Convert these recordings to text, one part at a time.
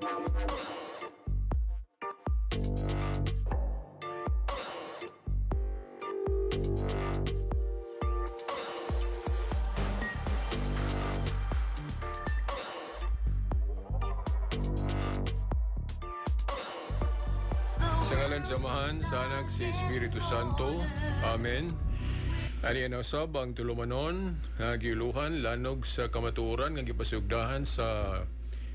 Sa ngalan sa Amahan, sa Anak, sa Espiritu Santo. Amen. Ani na usab ang tulumanon nga giuluhan lanog sa kamatuoran nga gipasugdahan sa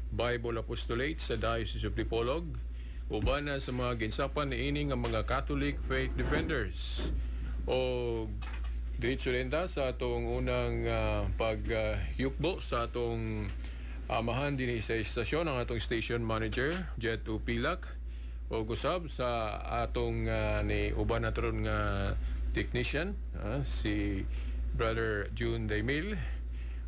Bible Apostolate sa Diocese of Dipolog uban na sa mga ginsapan niini nga mga Catholic Faith Defenders. O diretso din ta sa atong unang pagyukbo sa atong amahan dinhi sa istasyon, ang atong station manager Jet Upilak, o gusab sa atong ni uban na ron nga technician, si Brother June Daimil,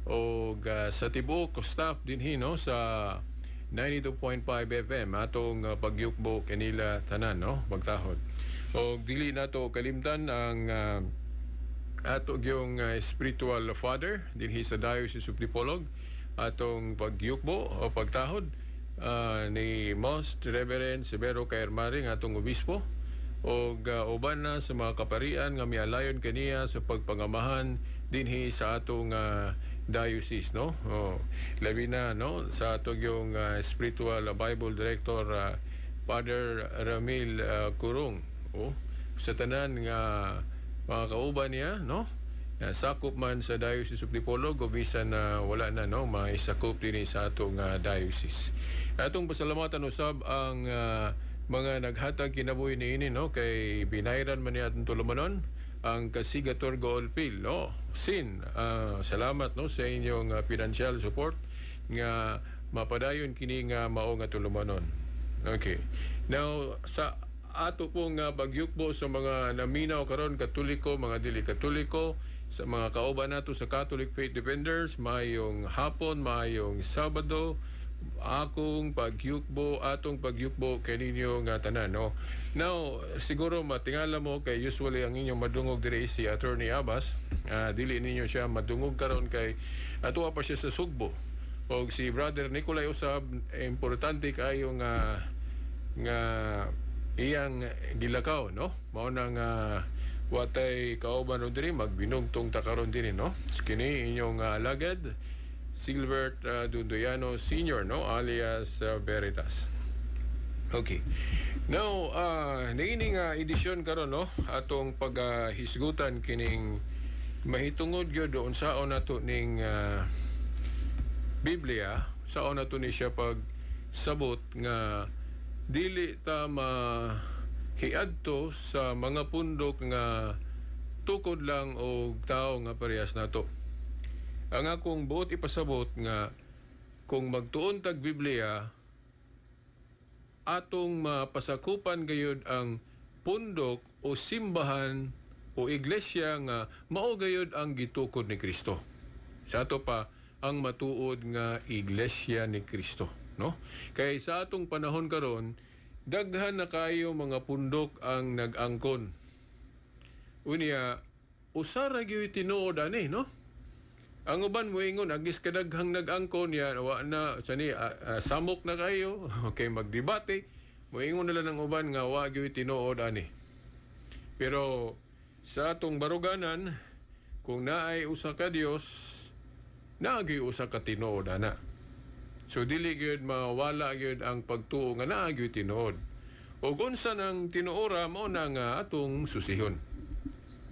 o sa tibuok staff dinhi, no, sa 92.5 FM. Atong pagyukbo kanila tanan, no, pagtahod. O dili nato kalimtan ang ato gyung spiritual father dinhi sa Diocese of Dipolog. Atong pagyukbo o pagtahod ni Most Reverend Severo Caermari nga atong obispo, og uban na sa mga kaparian nga mialayon kaniya sa pagpangamahan dinhi sa atong diocese, no. Oh, labi na, no, sa atong yung spiritual Bible director, Father Ramil Kurung, oh, sa tanan nga mga kauban niya, no, sakop man sa Diocese of Dipolog o bisan na wala na, no, maisakop dinhi sa atong diocese. Atong pasalamatan usab ang mga naghatag kinabuhi niini, no, kay binayran man niya atong tulumanon ang Kasigator Goldfield, no. Sin salamat, no, sa inyong financial support nga mapadayon kini nga mao nga tulumanon. Okay. Now sa ato pong pagyukbo sa mga naminaw karon, Katoliko, mga dili Katoliko, sa mga kauban nato sa Catholic Faith Defenders, maayong hapon, maayong Sabado. Akong pagyukbo, atong pagyukbo kaninyo nga tanan, no. Now, siguro matingala mo kay usually ang inyong madungog diri si Attorney Abbas. Dili ninyo siya madungog karon kay atuwa pa siya sa Sugbo. Og si Brother Nicolay usab, importante kaayo nga nga iyang gilakaw, no. Mao na nga watay kauban diri, magbinugtong ta karon dinhi, no. Kini inyong alagad Silbert Dundoyano Sr., no, alias Veritas. Okay. Now, niini nga edisyon karon, no, atong paghisgutan kining mahitungod gyud unsaon nato ning Biblia, saon nato ni siya pagsabot nga dili ta mahiadto sa mga pundok nga tukod lang og tao nga parehas nato. Ang akong buot ipasabot nga kung magtuon tag Biblia, atong mapasakupan gayud ang pundok o simbahan o iglesia nga mao gayud ang gitukod ni Kristo. Sa ato pa ang matuod nga iglesia ni Kristo, no? Kay sa atong panahon karon, daghan na kayo mga pundok ang nag-angkon. Unya, usa ra gyud tinuod ani, no? Ang uban moingon agis kadaghang nag-angkon yan, wa na sani samok na kayo, okay, magdebate, moingon na lang ang uban nga wa gyud tinuod ani. Pero sa atong baruganan, kung naay usa ka Dios, naa gyud usa ka tinuod ana. So dili gyud mawala gyud ang pagtuo nga naa gyud tinuod. Ug unsa nang tinuora, mao na nga atong susihon.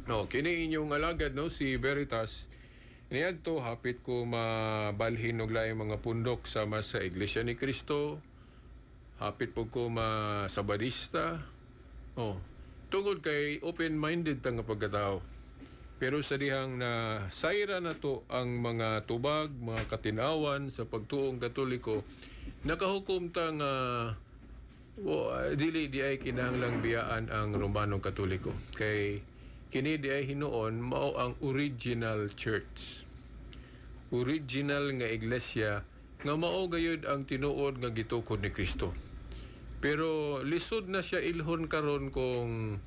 No, kini inyong alagad, no, si Veritas. Niadto hapit ko mabalhin og laing mga pundok sama sa Iglesia ni Cristo. Hapit po ko masabadista. Oh, tungod kay open-minded ta nga pagkatao. Pero sa dihang na sayra na to ang mga tubag, mga katinawan sa pagtuong Katoliko, nakahukom ta nga dili di ay kinahanglang biyaan ang Romanong Katoliko. Kay kini di ay hinuon mao ang original church. Original nga iglesia nga mao gayud ang tinuod nga gitukod ni Kristo. Pero lisod na siya ilhon karon kung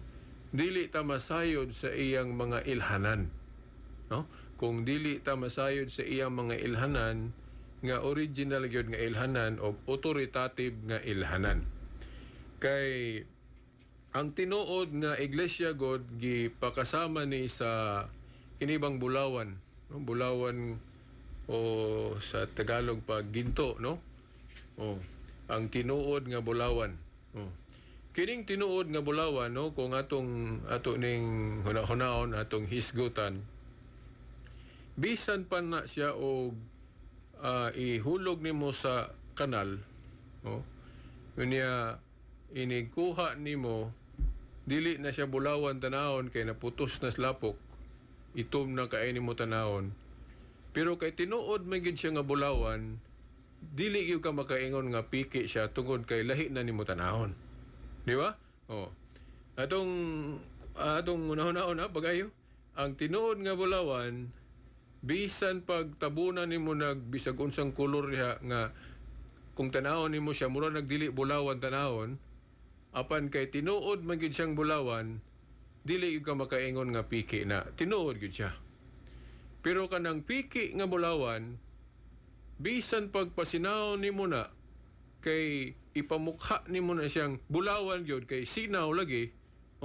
dili ta masayod sa iyang mga ilhanan. No? Kung dili ta masayod sa iyang mga ilhanan, nga original gyud nga ilhanan og authoritative nga ilhanan. Kay ang tinuod nga iglesia god gipakasama ni sa kinibang bulawan, no? Bulawan o sa Tagalog pa ginto, no? Oh, ang tinuod nga bulawan. Oh. Kining tinuod nga bulawan, no, kung atong ato ning huna-hunaon, atong hisgutan, bisan pa na siya og ihulog nimo sa kanal, no, unya inigkuha nimo, dili na siya bulawan tanawon kay naputos na sa lapok, itom na kay nimo tanawon, pero kay tinuod man gyud siya nga bulawan, dili gyud ka makaingon nga piki siya tungod kay lahi na nimo tanawon. Di ba? Oh. Atong atong unahon ha pagayo. Ang tinuod nga bulawan, bisan pag tabunan nimo nag bisag unsang kolor diha nga kung tanawon nimo siya mura nagdili bulawan tanawon, apan kay tinuod man gyud siyang bulawan, dili gyud ka makaingon nga piki na. Tinuod gyud siya. Pero kanang piki nga bulawan, bisan pagpasinawon nimo na kay ipamukha nimo na siyang bulawan gyud kay sinaw lagi,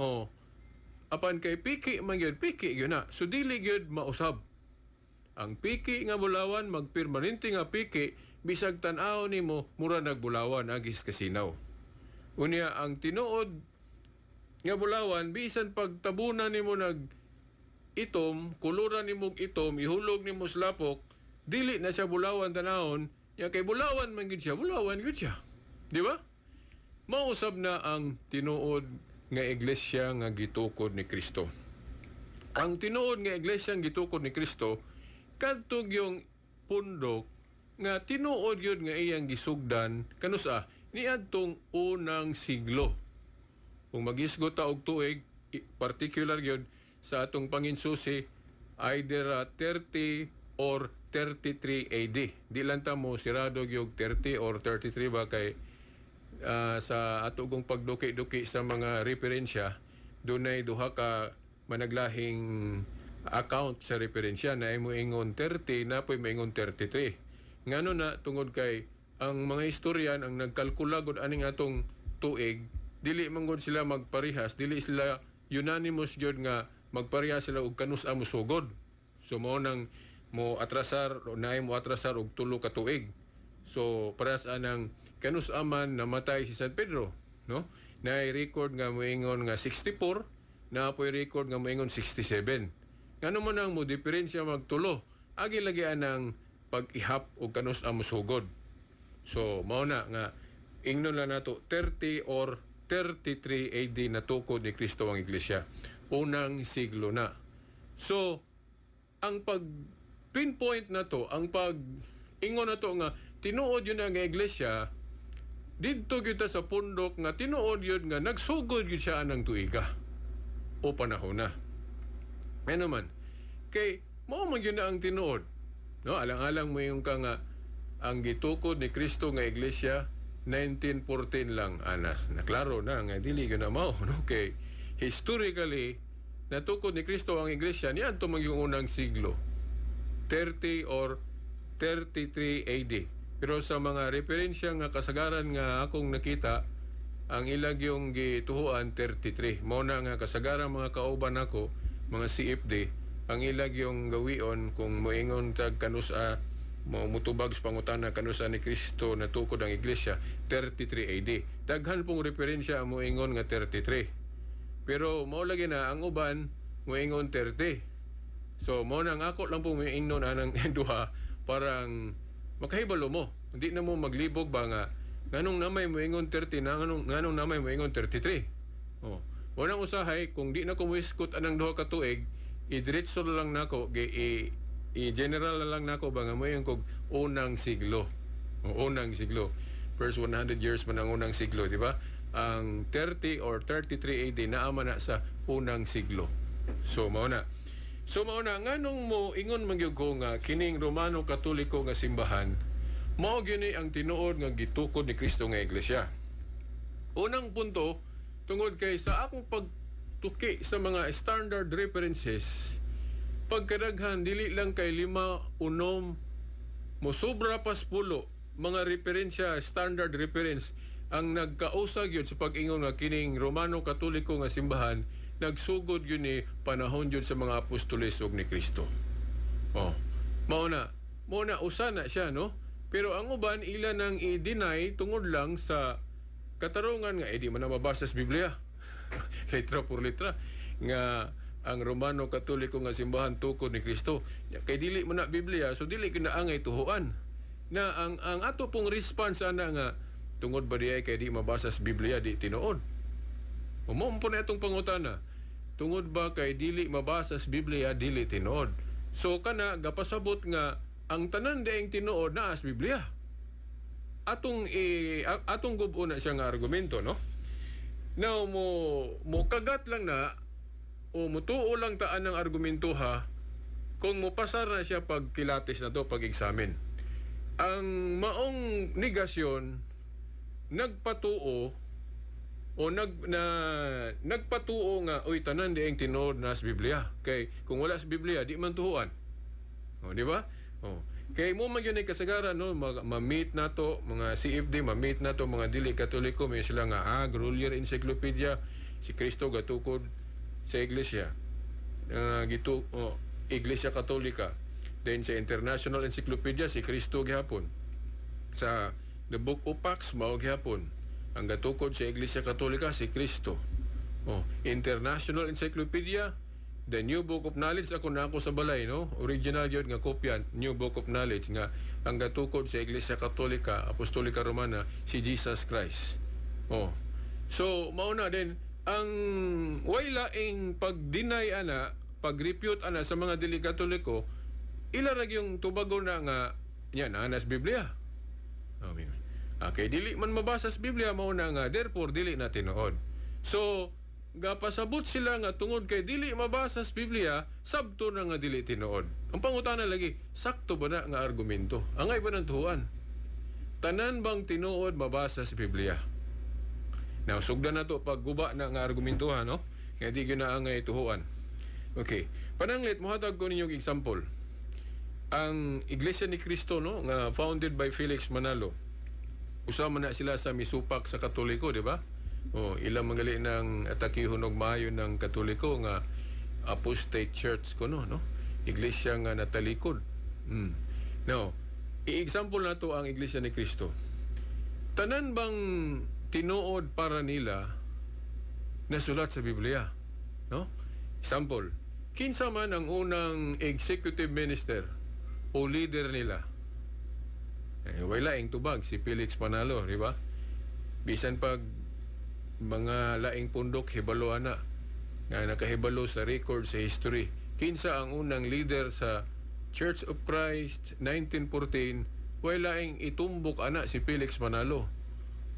oh, apan kay piki man gyud, piki gyud na. So dili gyud mausab. Ang piki nga bulawan magpermanente nga piki bisag tan-aw nimo mura nagbulawan agis kasinaw. Unya ang tinuod nga bulawan, bisan pagtabunan nimo nag itom, kuluran nimo itom, ihulog nimo sa lapok, dili na siya bulawan tanawon, ya kay bulawan man gyud siya, bulawan gyud siya. Di ba? Mausab na ang tinuod nga iglesia nga gitukod ni Kristo. Ang tinuod nga iglesia nga gitukod ni Kristo kadto yung pundok nga tinuod gyud nga iyang gisugdan kanusa niadtong unang siglo. Kung magisgot ta og tuig, particular gyud sa atong panginsusi, either 30 or 33 AD. Di lang ta mo sirado gyud 30 or 33 ba kay sa ato kong pagduki-duki sa mga referensya, dunay duha ka managlahing account sa referensya na mo ingon 30 na po'y moingon 33. Ngano na tungod kay ang mga historian ang nagkalkula gud aning atong tuig, dili man gud sila magparihas, dili sila unanimous gyud nga magparehas sila og kanus-a mosugod. So mao nang mo atrasar o naay mo atrasar og 3 ka tuig. So parehas anang kanus-a man namatay si San Pedro, no? Naay record nga moingon nga 64, naa po'y record nga moingon 67. Ngano man ang mo diferensya magtulo? Agi lagi anang pag-ihap og kanus-a mosugod. So mao na nga ingnon lang nato 30 or 33 AD natukod ni Kristo ang iglesia. Unang siglo na. So ang pag pinpoint na to, ang pag ingon na to nga tinuod yun ang iglesia, didto gyud ta sa pundok nga tinuod yun nga nagsugod gyud siya anang tuiga o panahon na. Ano man, kay mao man gyud na ang tinuod. No, alang-alang mo yung ka nga ang gitukod ni Kristo nga iglesia 1914 lang anas. Naklaro na nga dili gyud na mao, no, kay historically natukod ni Kristo ang iglesia niadto man yung unang siglo, 30 or 33 AD. Pero sa mga referensya nga kasagaran nga akong nakita, ang ilag yung gituhuan 33. Mao na nga kasagaran mga kauban nako, mga CFD, ang ilag yung gawion kung moingon tag kanus-a mo mutubag sa pangutana kanus-a ni Kristo natukod ang iglesia, 33 AD. Daghan pong referensya ang moingon nga 33. Pero mao lagi na ang uban moingon 30. So mao na ang ako lang pong moingnon anang duha parang makahibalo mo. Hindi na mo maglibog ba nga nganong namay moingon 30 na nganong namay moingon 33. Oh. Unang usahay kung di na ko moiskot anang duha ka tuig, idiretso na lang nako gi i-general na lang nako ba nga moingon kog unang siglo. O, unang siglo. First 100 years man ang unang siglo, di ba? Ang 30 or 33 AD naama na sa unang siglo. So mao na. So mao na nganong mo ingon man gyud ko nga kining Romano Katoliko nga simbahan mao gyud ni ang tinuod nga gitukod ni Kristo nga iglesia. Unang punto, tungod kay sa akong pagtuki sa mga standard references, pagkadaghan dili lang kay 5, 6 Mosobra pas pulo mga referensya, standard reference ang nagkausa gyud sa pag-ingon nga kining Romano Katoliko nga simbahan nagsugod gyud ni panahon gyud sa mga apostoles ug ni Kristo. Oh. Mao na. Mao na, usa na siya, no? Pero ang uban, ila nang i-deny tungod lang sa katarungan nga eh, di man na mabasa sa Biblia, letra por letra, nga ang Romano Katoliko nga simbahan tukod ni Kristo. Kay dili man na Biblia, so dili gyud na angay tuhuan. Na ang ato pong response ana nga tungod ba diay kay di mabasa sa Biblia, di tinuod? Mao po na itong pangutana. Tungod ba kay dili mabasa sa Biblia, dili tinuod? So kana gapasabot nga ang tanan diayng tinuod naa sa Biblia. Atong gubo na siya nga argumento, no? Now mo mo kagat lang na o mutuo lang taan ng argumento ha kung mopasar na siya pag kilatis na to, pag-examine. Ang maong negasyon nagpatuo o nagpatuo nga uy, tanan diayng tinuod na sa Biblia, kay kung wala sa Biblia, di man tuhuan. O, di ba? O. Kay mo man gyud kasagaran, no, ma-meet nato mga CFD, ma-meet nato mga dili Katoliko, may sila nga Grolier Encyclopedia, si Kristo gatukod sa iglesia. Gitu oh, Iglesia Katolika. Then sa International Encyclopedia, si Kristo gihapon. Sa The Book of Acts, mao gihapon. Ang gatukod sa Iglesia Katolika si Kristo. Oh, International Encyclopedia, The New Book of Knowledge, ako na ako sa balay, no? Original yun nga kopya, New Book of Knowledge, nga ang gatukod sa Iglesia Katolika, Apostolika Romana, si Jesus Christ. Oh. So, mao na din ang way laing pag-deny ana, pag-refute ana sa mga dili Katoliko, ila ra yung tubago na nga yan anas Biblia. Oh, okay, dili man mabasa sa Biblia, mao na nga therefore dili na tinuod. So, gapasabot sila nga tungod kay dili mabasa sa Biblia, sabto na nga dili tinuod. Ang pangutana lagi, sakto ba na nga argumento? Angay ba ng tuhuan? Tanan bang tinuod mabasa sa Biblia? Now, sugdan na to pagguba na nga argumento ha, no? Nga di gyud na angay tuhuan. Okay. Pananglit, mohatag ko ninyo og example. Ang Iglesia ni Cristo, no, nga founded by Felix Manalo. Usa man na sila sa misupak sa Katoliko, di ba? Oh, ilang magali ng atakihon og maayo ng Katoliko nga apostate church kuno, no? Iglesia nga natalikod. Now, i-example na to ang Iglesia ni Cristo. Tanan bang tinuod para nila nasulat sa Biblia? No? Example, kinsa man ang unang executive minister o leader nila? Eh, wala laing tubag, si Felix Manalo, di ba? Bisan pag mga laing pundok hibalo ana nga nakahibalo sa record sa history. Kinsa ang unang leader sa Church of Christ 1914, way laing itumbok ana, si Felix Manalo.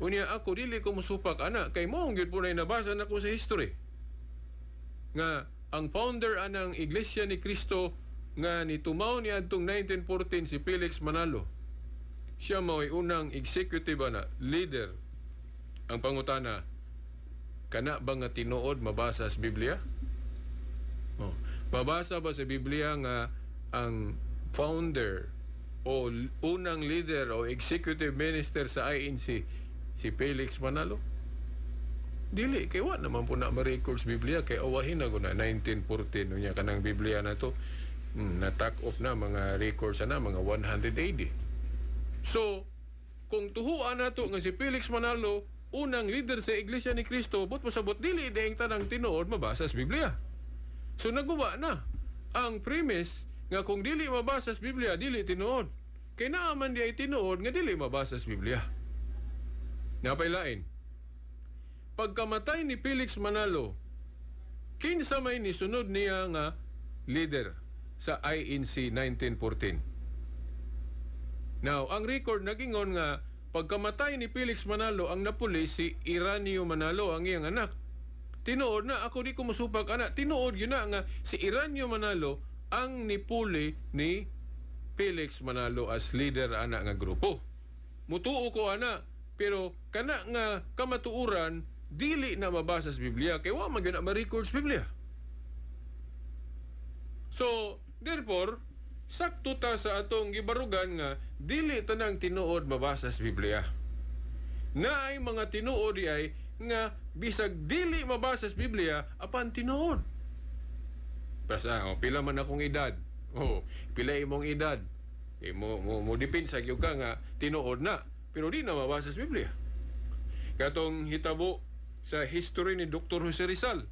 Unya ako dili ko musupak ana kay mo gyud po na nabasa nako sa history nga ang founder anang Iglesia ni Cristo nga nitumaw ni adtong 1914 si Felix Manalo. Siya mao'y unang executive ana, leader. Ang pangutana, kana ba nga tinuod mabasa sa Biblia? Oh. Mabasa ba sa Biblia nga ang founder o unang leader o executive minister sa INC si Felix Manalo? Dili, kay wa naman po na ma-record sa Biblia, kay awahin na ko na 1914 unya kanang Biblia na to na-take off na mga records na mga 100 AD. So, kung tuhuan nato nga si Felix Manalo unang leader sa Iglesia ni Cristo, but pasabot dili diayng tanang tinuod mabasa sa Biblia. So naguba na ang premise nga kung dili mabasa sa Biblia, dili tinuod. Kay naa man diay tinuod nga dili mabasa sa Biblia. Napailain. Pagkamatay ni Felix Manalo, kinsa may nisunod niya nga leader sa INC 1914? Now, ang record nagingon nga pagkamatay ni Felix Manalo, ang napuli si Iranio Manalo, ang iyang anak. Tinuod na, ako di ko musupak ana, tinuod yun na nga si Iranio Manalo ang nipuli ni Felix Manalo as leader ana nga grupo. Mutuo ko ana, pero kana nga kamatuoran dili na mabasa sa Biblia kay wa man gyud na ma-record sa Biblia. So, therefore, Sakto ta sa atong gibarugan nga dili tanang tinuod mabasa sa Biblia. Naay mga tinuod di ay nga bisag dili mabasa sa Biblia apan tinuod. Basta, oh, pila man akong edad. Oh, pila imong edad. Eh, mo depensa gyud ka nga tinuod na, pero di na mabasa sa Biblia. Katong hitabo sa history ni Dr. Jose Rizal.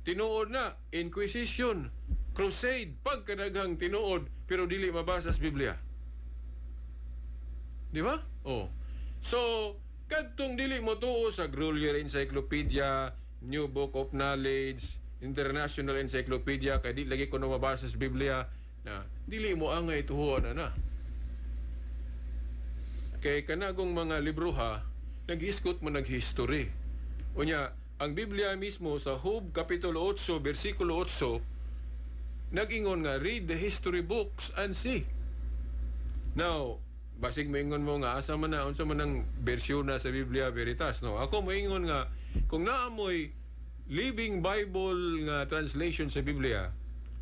Tinuod na, Inquisition, Crusade, pagkadaghang tinuod, pero dili mabasa sa Biblia. Di ba? Oh. So, kadtong dili mo tuo sa Grolier Encyclopedia, New Book of Knowledge, International Encyclopedia, kay di lagi ko na mabasa sa Biblia, na dili mo angay tuhuan na na. Kay kanagong mga libroha, naghisgot mo nag-history. Unya, ang Biblia mismo sa Job Kapitulo 8, versikulo 8, nag-ingon nga, "Read the history books and see." Now, basig moingon mo nga, asa man na, unsa man ang bersyon na sa Biblia Veritas, no? Ako moingon nga, kung naamoy Living Bible nga translation sa Biblia,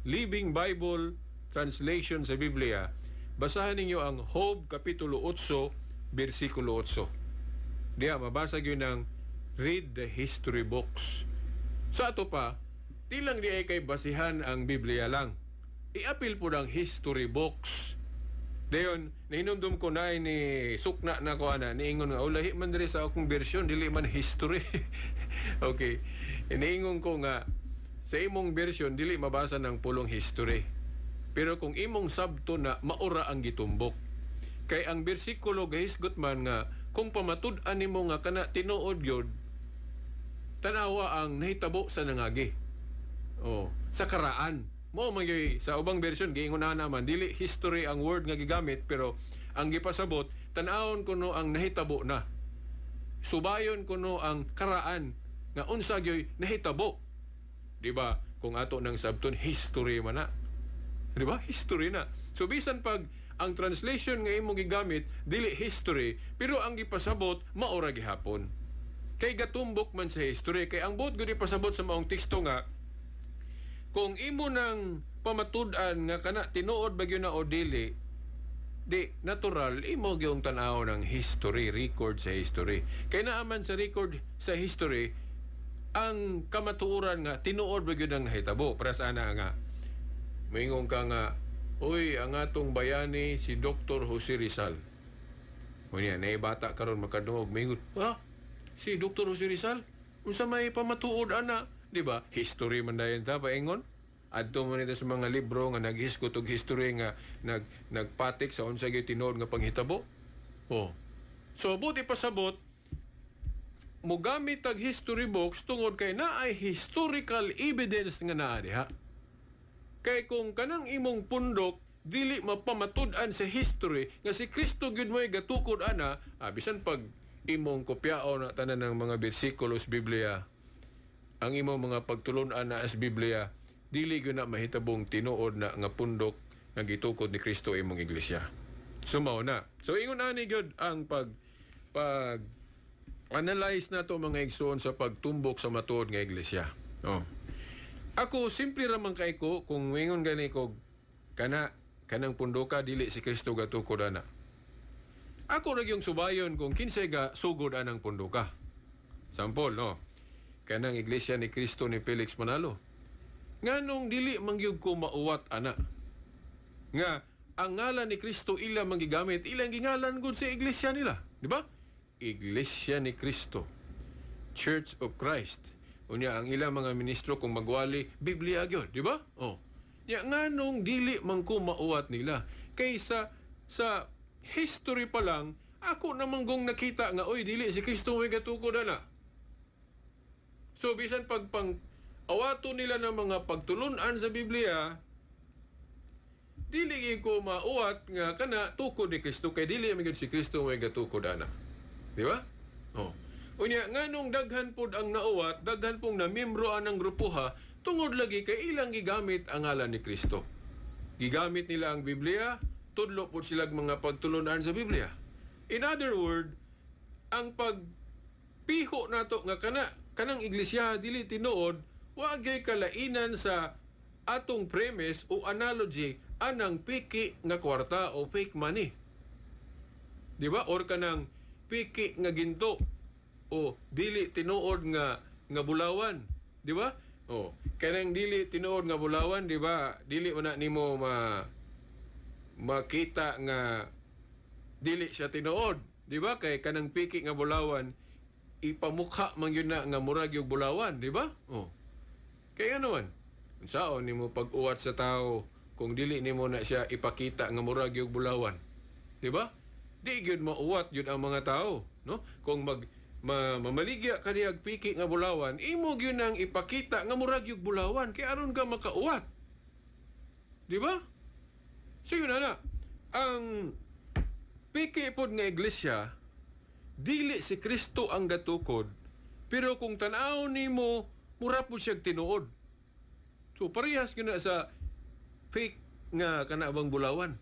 Living Bible translation sa Biblia, basahan ninyo ang Job Kapitulo 8, versikulo 8. Diya, mabasa gyud ng "Read the history books." Sa ato pa, di lang di ay kay basihan ang Biblia lang. I-apil po ng history books. Dayon, nahinumdum ko na ni sukna na ko ana, niingon nga, "Oh, lahi man diri sa akong version, dili man history." Okay. Niingon ko nga, sa imong version, dili mabasa ng pulong history. Pero kung imong sabto na maura ang gitumbok. Kay ang bersikulo gahisgot man nga, kung pamatud-an nimo nga kana tinuod gyud, tanawa ang nahitabo sa nangagi. Oh, sa karaan. Mo man gyud sa ubang version giingon na naman dili history ang word nga gigamit, pero ang gipasabot, tan-awon kuno ang nahitabo na. Subayon kuno ang karaan nga unsa gyud nahitabo. Di ba? Kung ato nang sabton, history man na. Di ba? History na. So bisan pag ang translation nga imong gigamit dili history, pero ang gipasabot maora gihapon. Kay gatumbok man sa history, kay ang buot gud ipasabot sa maong teksto nga kung imo nang pamatud-an nga kana tinuod ba gyud na o dili, di natural imo gyung tan-aw ng history, record sa history. Kay naaman sa record sa history ang kamatuoran nga tinuod ba gyud ang nahitabo. Para sa ana nga moingon ka nga, "Uy, ang atong bayani si Dr. Jose Rizal." Unya, naay bata karon makadungog, moingon, "Ha? Si Dr. Jose Rizal? Unsa may pamatuod ana?" Di ba? History man dayon ta paingon. Adto man nito sa mga libro nga naghisgot og history nga nagpatik sa unsa gyud tinuod nga panghitabo. Oh. So buti pasabot, mugamit og history books tungod kay naay historical evidence nga naa diha. Kay kung kanang imong pundok dili mapamatud-an sa history nga si Kristo gyud mo'y gatukod ana, bisan pag imong kopyaon na tanan ng mga bersikulo sa Biblia, ang imong mga pagtulun-an na sa Biblia, dili gyud na mahitabong tinuod na nga pundok nga gitukod ni Kristo imong iglesia. So mao na. So ingon ani gyud ang pag analyze nato, mga igsoon, sa pagtumbok sa matuod nga iglesia. Oh. Ako simple ra man kay ko kung moingon gani ko kana kanang pundoka dili si Kristo gatukod ana. Ako ra yung subayon kung kinsay ga sugod anang pundoka. Sample, no. Kanang Iglesia ni Cristo ni Felix Manalo. Nganong dili mangyud ko mauwat ana? Nga ang ngalan ni Kristo ila manggigamit, ilang gingalan gud sa iglesia nila, di ba? Iglesia ni Cristo. Church of Christ. Unya ang ilang mga ministro kung magwali, Biblia gyud, di ba? Oh. Nya nganong dili man ko mauwat nila kaysa sa history pa lang ako namang gong nakita nga, oy, dili si Kristo may gatukod ana. So bisan pag pang awato nila ng mga pagtulunan sa Biblia, dili gyud ko mauwat nga kana tukod ni Kristo kay dili man gyud si Kristo may gatukod ana. Di ba? Oh. Unya nganong daghan pod ang nauwat, daghan pong namembro anang grupoha tungod lagi kay ilang gigamit ang ngalan ni Kristo. Gigamit nila ang Biblia, tudlo pod sila mga pagtulunan sa Biblia. In other word, ang pagpiho nato nga kana kanang iglesia dili tinuod, wa gyud kalainan sa atong premise o analogy. Anang piki nga kwarta o fake money. Di ba? Or kanang piki nga ginto o dili tinuod nga nga bulawan, di ba? Oh, kanang dili tinuod nga bulawan, di ba? Dili man na nimo makita nga dili siya tinuod, di ba? Kay kanang piki nga bulawan, ipamukha man gyud na nga murag yung bulawan, di ba? Oh. Kay ano man? Unsaon nimo pag-uwat sa tao kung dili nimo na siya ipakita nga murag yung bulawan? Di ba? Di gyud mauwat gyud ang mga tao, no? Kung mamaligya ka dihag piki nga bulawan, imo gyud nang ipakita nga murag yung bulawan kay aron ka makauwat. Di ba? So yun na. Ang piki pod nga iglesia, dili si Kristo ang gatukod, pero kung tan-aw nimo, mura po siya tinuod. So parehas gyud na sa fake nga kana bang bulawan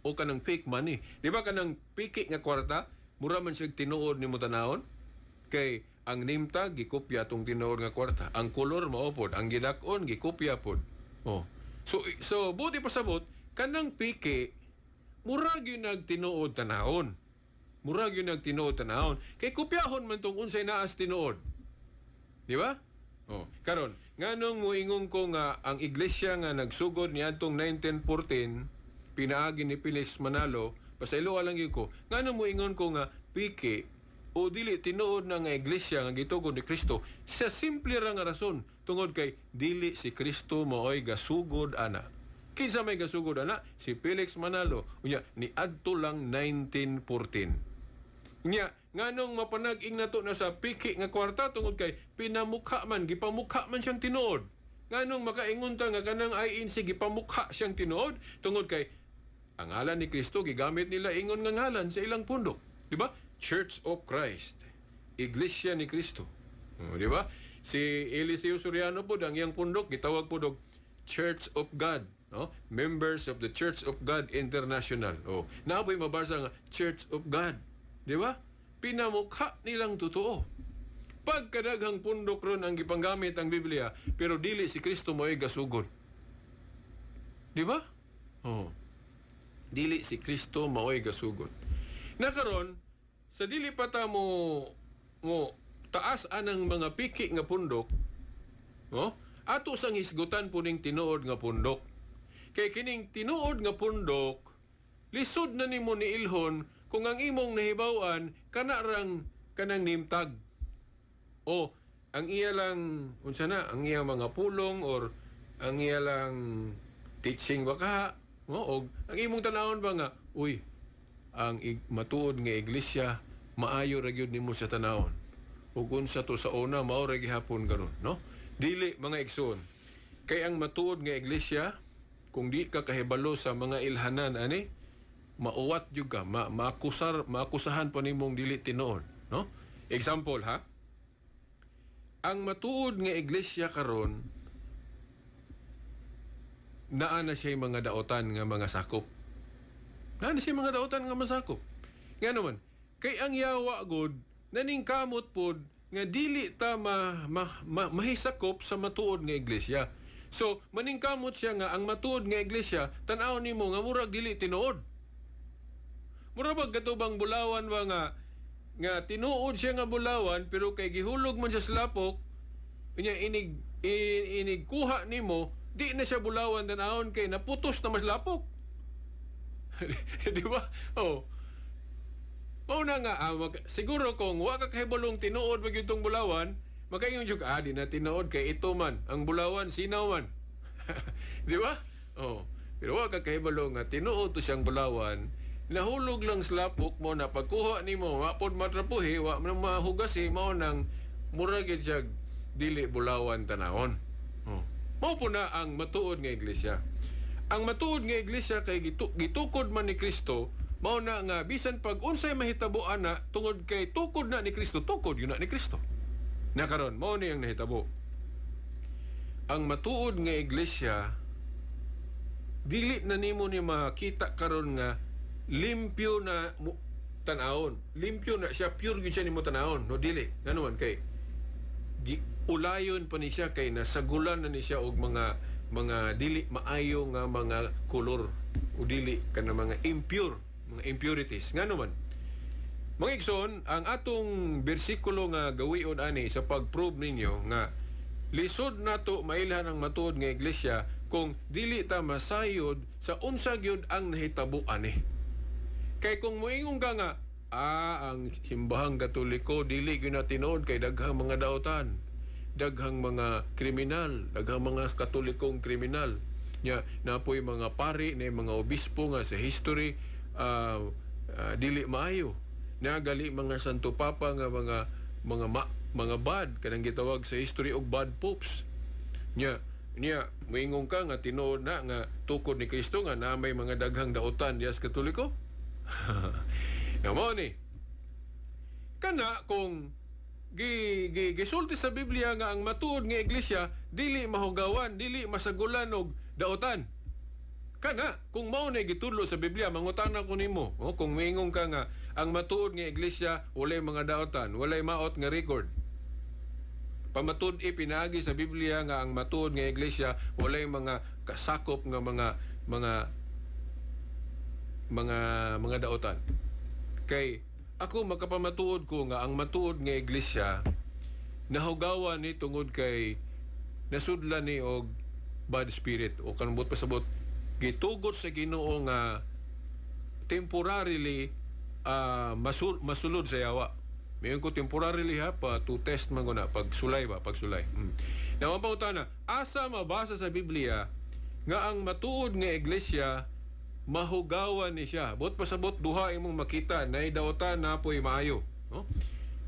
o kanang fake money. Di ba kanang piki nga kwarta, mura man siya tinuod nimo tanawon? Kay ang name tag gikopya tong tinuod nga kwarta. Ang kolor mao pod, ang gidak-on gikopya pod. Oh. So buti pasabot kanang piki mura gyud nagtinuod tanawon. Mura gyud nagtinuod tanawon. Kay kopyahon man tong unsay naas tinuod. Di ba? Oh, karon, nganong moingon ko nga ang iglesia nga nagsugod niadtong 1914 pinaagi ni Felix Manalo, pasayloa lang gyud ko. Nganong moingon ko nga piki o dili tinuod na nga iglesia nga gitugod ni Kristo, sa simple ra nga rason, tungod kay dili si Kristo maoy gasugod ana. Kinsa may gasugod ana? Si Felix Manalo. Unya niadto lang 1914. Nya, nganong mapanag-ing nato na sa piki nga kwarta, tungod kay pinamukha man, gipamukha man siyang tinuod. Nganong makaingon ta nga kanang INC gipamukha siyang tinuod, tungod kay ang ngalan ni Kristo gigamit nila ingon nga ngalan sa ilang pundok, di ba? Church of Christ. Iglesia ni Kristo. Oh, di ba? Si Eliseo Soriano pod, ang iyang pundok gitawag pod og Church of God, no? Members of the Church of God International. Oh, naa poy mabasa nga Church of God. Di ba? Pinamukha nilang totoo. Pagkadaghang pundok ron ang gipanggamit ang Biblia, pero dili si Kristo mo'y gasugod. Di ba? Oh. Dili si Kristo mao'y gasugod. Nakaron, sa dili pa ta mo taas anang mga piki nga pundok, no? Ato sang hisgutan puning tinuod nga pundok. Kay kining tinuod nga pundok, lisod na nimo ni ilhon kung ang imong nahibaw-an kana rang kanang name tag. O ang iya lang unsa na, ang iya mga pulong or ang iya lang teaching ba ka, no? Og ang imong tanawon ba nga, uy, ang matuod nga iglesia maayo ra gyud nimo sa tanawon. Ug unsa to sa una mao ra gihapon karon, no? Dili, mga igsoon. Kay ang matuod nga iglesia, kung di ka kahibalo sa mga ilhanan ani, mauwat jud ka, maakusar, maakusahan pa nimong dili tinuod, no? Example ha. Ang matuod nga iglesia karon naa na siya mga daotan nga mga sakop. Naa na siya mga daotan nga masakop. Nga naman, kay ang yawa god naningkamot pod nga dili ta mahisakop sa matuod nga iglesia. So, maningkamot siya nga ang matuod nga iglesia, tan-aw nimo nga murag dili tinuod. Mura ba gatubang bulawan ba nga tinuod siya nga bulawan, pero kay gihulog man siya sa lapok, unya inig kuha nimo, di na siya bulawan tan-awon kay naputos na mas lapok. Di ba? Oh. Mao na nga, siguro kung wa ka kahibalong tinuod ba gyud tong bulawan, makaingon jud ka, di na tinuod kay ito man, ang bulawan sinaw man. Di ba? Oh. Pero wa ka kahibalo nga tinuod to siyang bulawan, nahulog lang sa lapok mo na pagkuha nimo, wa pod matrapuhi, wa man mahugasi, mao nang mura gyud siya dili bulawan tanawon. Oh. Mao po na ang matuod nga iglesia. Ang matuod nga iglesia kay gitukod man ni Kristo, mao na nga bisan pag unsay mahitabo ana tungod kay tukod na ni Kristo, tukod yun na ni Kristo. Na karon mao ni ang nahitabo. Ang matuod nga iglesia dili na nimo ni makita karon nga limpyo na tan-awon. Limpyo na siya, pure gyud siya nimo tan-awon, no dili. Ngano man kay ulayon pa ni siya kay nasagulan na ni siya og mga dili maayo nga mga kolor. o dili kana mga impure, mga impurities. Ngano man? Mga igsoon, ang atong bersikulo nga gawion ani sa pag-prove ninyo nga lisod nato mailhan ang matuod nga iglesia kung dili ta masayod sa unsa gyud ang nahitabo ani. Kay kung moingon ka nga, ang simbahang Katoliko dili gyud na tinuod kay daghang mga daotan, daghang mga kriminal, daghang mga Katolikong kriminal. Nya napoy mga pari na mga obispo nga sa history dili maayo. Nagali mga Santo Papa nga mga bad kanang gitawag sa history og bad popes. Nya niya moingon ka nga tinuod na nga tukod ni Kristo nga na may mga daghang daotan diya sa Katoliko. Mao ni. Kana kung gi, gi gisulti sa Biblia nga ang matuod nga iglesia dili mahugawan, dili masagulan og daotan. Kana kung mao na gitudlo sa Biblia, mangutana ko nimo, oh, kung moingon ka nga ang matuod nga iglesia walay mga daotan, walay maot nga record. Pamatud-i pinaagi sa Biblia nga ang matuod nga iglesia walay mga kasakop nga mga daotan. Kay ako makapamatuod ko nga ang matuod nga iglesia nahugawan ni tungod kay nasudlan ni og bad spirit o kanbot pasabot gitugot sa Ginoo nga temporarily masulod sa yawa. Mayon ko temporarily ha, pa to test man ko na pagsulay ba, pagsulay. Now ang pangutana, asa mabasa sa Biblia nga ang matuod nga iglesia mahugawan ni siya? Bot pasabot duha imong makita nay daotan na po'y maayo, no?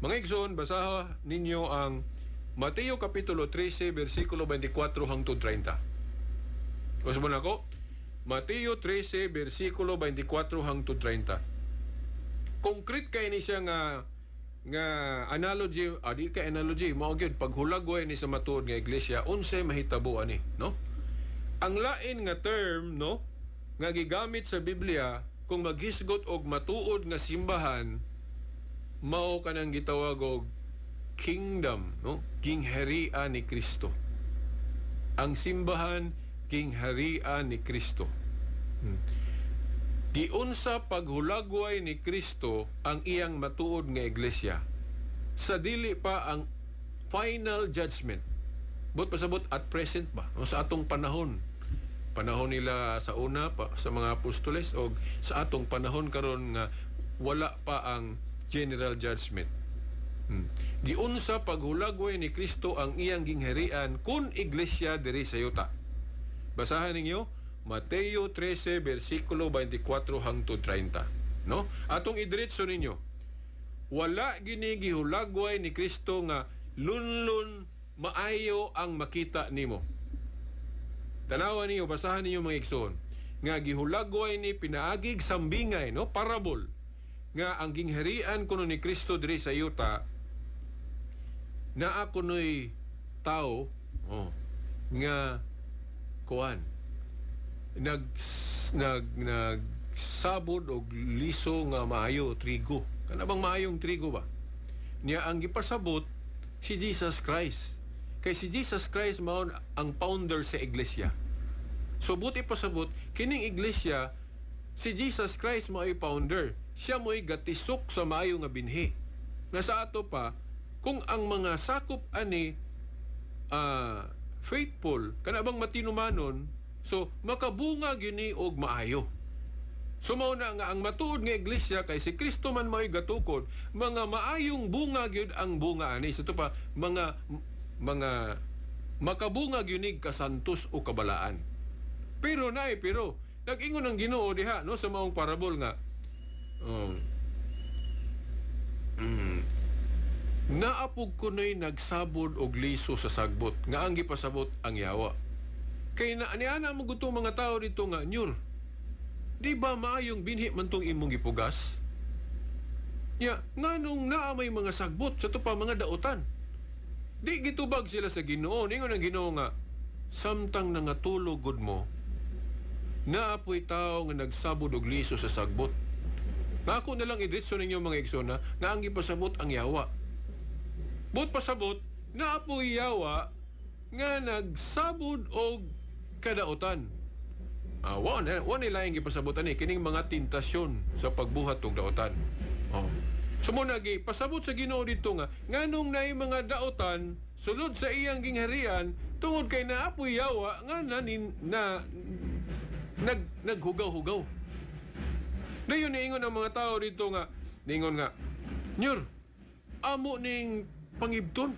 Mga igsoon, basaha ninyo ang Mateo kapitulo 13 bersikulo 24 hangtod 30. Usbon ako. Mateo 13 bersikulo 24 hangtod 30. Konkret kay ni siya nga nga analogy, di kay analogy, mao gyud paghulagway ni sa matuod nga iglesia unsay mahitabo ani, no? Ang lain nga term, no, nga gigamit sa Biblia kung maghisgot og matuod nga simbahan mao kanang gitawag og kingdom, no? Gingharian ni Kristo. Ang simbahan gingharian ni Kristo. Giunsa paghulagway ni Kristo ang iyang matuod nga iglesia sa dili pa ang final judgment. But pasabot at present ba? O sa atong panahon. Panahon nila sa una pa, sa mga apostoles o sa atong panahon karon nga wala pa ang general judgment. Giunsa paghulagway ni Kristo ang iyang gingharian kun iglesia diri sa yuta. Basahan ninyo Mateo 13 bersikulo 24 hangtod 30, no? Atong idiretso ninyo. Wala gini gihulagway ni Kristo nga lunlun maayo ang makita nimo. Tanawa ninyo, basahan ninyo mga igsoon nga gihulagway ni pinaagig sambingay, no, parable nga ang gingharian kuno ni Kristo diri sa yuta naa kunoy tao, oh, nga kuan nag nag nagsabod og liso nga maayo trigo. Kana bang maayong trigo ba? Niya ang gipasabot si Jesus Christ. Kay si Jesus Christ mao ang founder sa iglesia. So buti pasabot kining iglesia si Jesus Christ mao'y founder. Siya mo'y gatisok sa maayo nga binhi. Nasa ato pa kung ang mga sakop ani faithful, kana bang matinumanon, so makabunga gini og maayo. So mao na nga ang matuod nga iglesia kay si Kristo man mao'y gatukod, mga maayong bunga gyud ang bunga ani. Sa pa mga makabunga gyud ni kasantos o kabalaan. Pero naay pero nag-ingon ang Ginoo diha, no, sa maong parabol nga naapog kuno'y nagsabod og liso sa sagbot nga ang gipasabot ang yawa. Kay na niana mo gutong mga tao dito nga nyur. Di ba maayong binhi man tong imong gipugas? Nya nganong naa may mga sagbot sa to pa mga daotan. Di gitubag sila sa Ginoo. Ningon ang Ginoo nga samtang nangatulog gud mo, naapoy tao nga nagsabod og liso sa sagbot. Nga ako na lang idritso ninyo mga igsoon nga ang gipasabot ang yawa. But pasabot, naapoy yawa nga nagsabod og kadaotan. Wa ni laing gipasabot ani kining mga tentasyon sa pagbuhat og daotan. Oh. So mo nagi pasabot sa Ginoo dito nga nganong naay mga daotan sulod sa iyang gingharian tungod kay naapoy yawa nga na naghugaw-hugaw. Dayon niingon ang mga tao dito nga niingon nga, "Nyor, amo ning pangibton.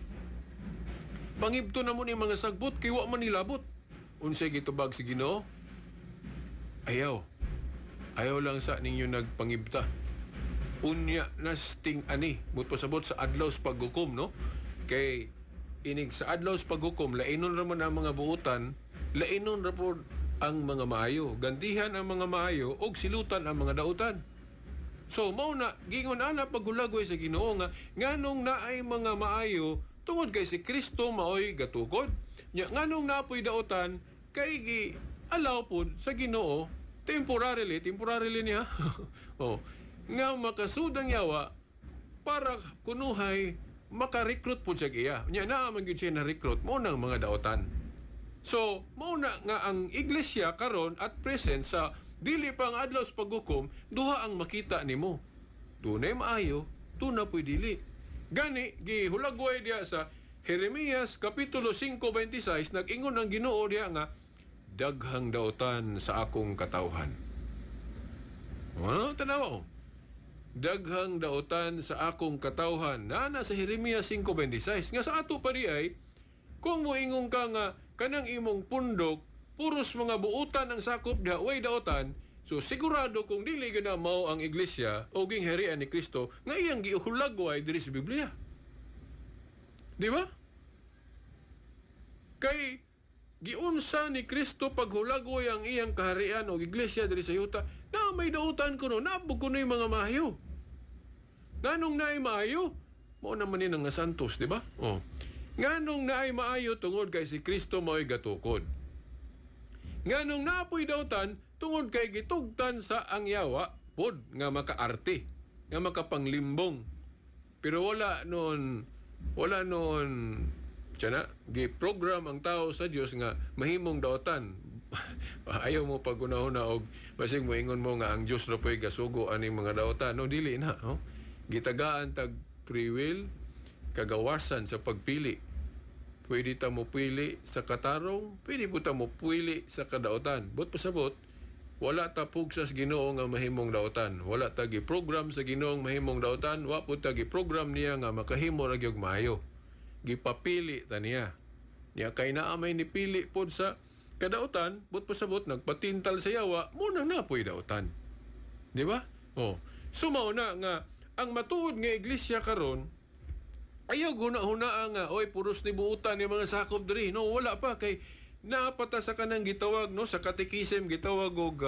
Pangibton amo ning mga sagbot kay wa man nilabot." Unsay gitubag si Ginoo? "Ayaw. Ayaw lang sa ninyo nagpangibta. Unya nasting ani," but pasabot sa adlaw sa paghukom, no? Kay inig sa adlaw sa paghukom, lainon ra man ang mga buutan, lainon ra pod ang mga maayo, gantihan ang mga maayo og silutan ang mga dautan. So mao na gingon ana paghulagway sa Ginoo nga nganong naay mga maayo tungod kay si Kristo maoy gatukod. Nya nganong napoy dautan kay gi allow pod sa Ginoo temporarily, temporarily niya. Oh, nga makasudang yawa para kunuhay maka-recruit pod sa iya. Nya naa man gyud siya na-recruit mo nang mga daotan. So, mao na nga ang iglesia karon at present sa dili pa ang adlaw sa paghukom, duha ang makita nimo. Dunay maayo, duna po'y dili. Gani gihulagway diya sa Jeremias kapitulo 5:26, nag-ingon ang Ginoo diya nga daghang daotan sa akong katawhan. Ah, tanawa oh. Daghang daotan sa akong katawhan. Nana sa Jeremias 5:26 nga sa ato pa di ay kung moingon ka nga kanang imong pundok puros mga buutan ang sakop diha, way daotan, so sigurado kung dili gyud na mao ang iglesia o gingharian ni Kristo nga iyang gihulagway diri sa Biblia. Di ba? Kay giunsa ni Kristo paghulagway ang iyang kaharian o iglesia diri sa yuta na may dautan kuno, naabog kuno yung mga maayo. Nganong naay maayo? Mao naman ni nga santos, di ba? Oh. Nganong naay maayo? Tungod kay si Kristo mao'y gatukod. Nganong naapoy dautan? Tungod kay gitugtan sa ang yawa pod nga makaarte, nga makapanglimbong. Pero wala noon tiyan gi-program ang tao sa Dios nga mahimong daotan. Ayaw mo pagunahon na og basig moingon mo nga ang Dios ra po'y gasugo aning mga daotan. No, dili na, no? Gitagaan tag free will, kagawasan sa pagpili. Pwede ta mo pili sa katarong, pwede po ta mo pili sa kadaotan. But pasabot, wala ta pugsa sa Ginoo nga mahimong daotan. Wala ta gi-program sa Ginoo mahimong daotan, wa po ta gi-program niya nga makahimo ra gyud maayo. Gipapili ta niya. Niya kay naa may nipili pod sa kadautan, but pasabot nagpatintal sa yawa, mo nang napoy dautan. Di ba? Oh. So mao na nga ang matuod nga iglesia karon, ayaw guna-huna nga oy puros ni buutan ni mga sakop diri. No, wala pa, kay naapata sa kanang gitawag, no, sa catechism gitawag og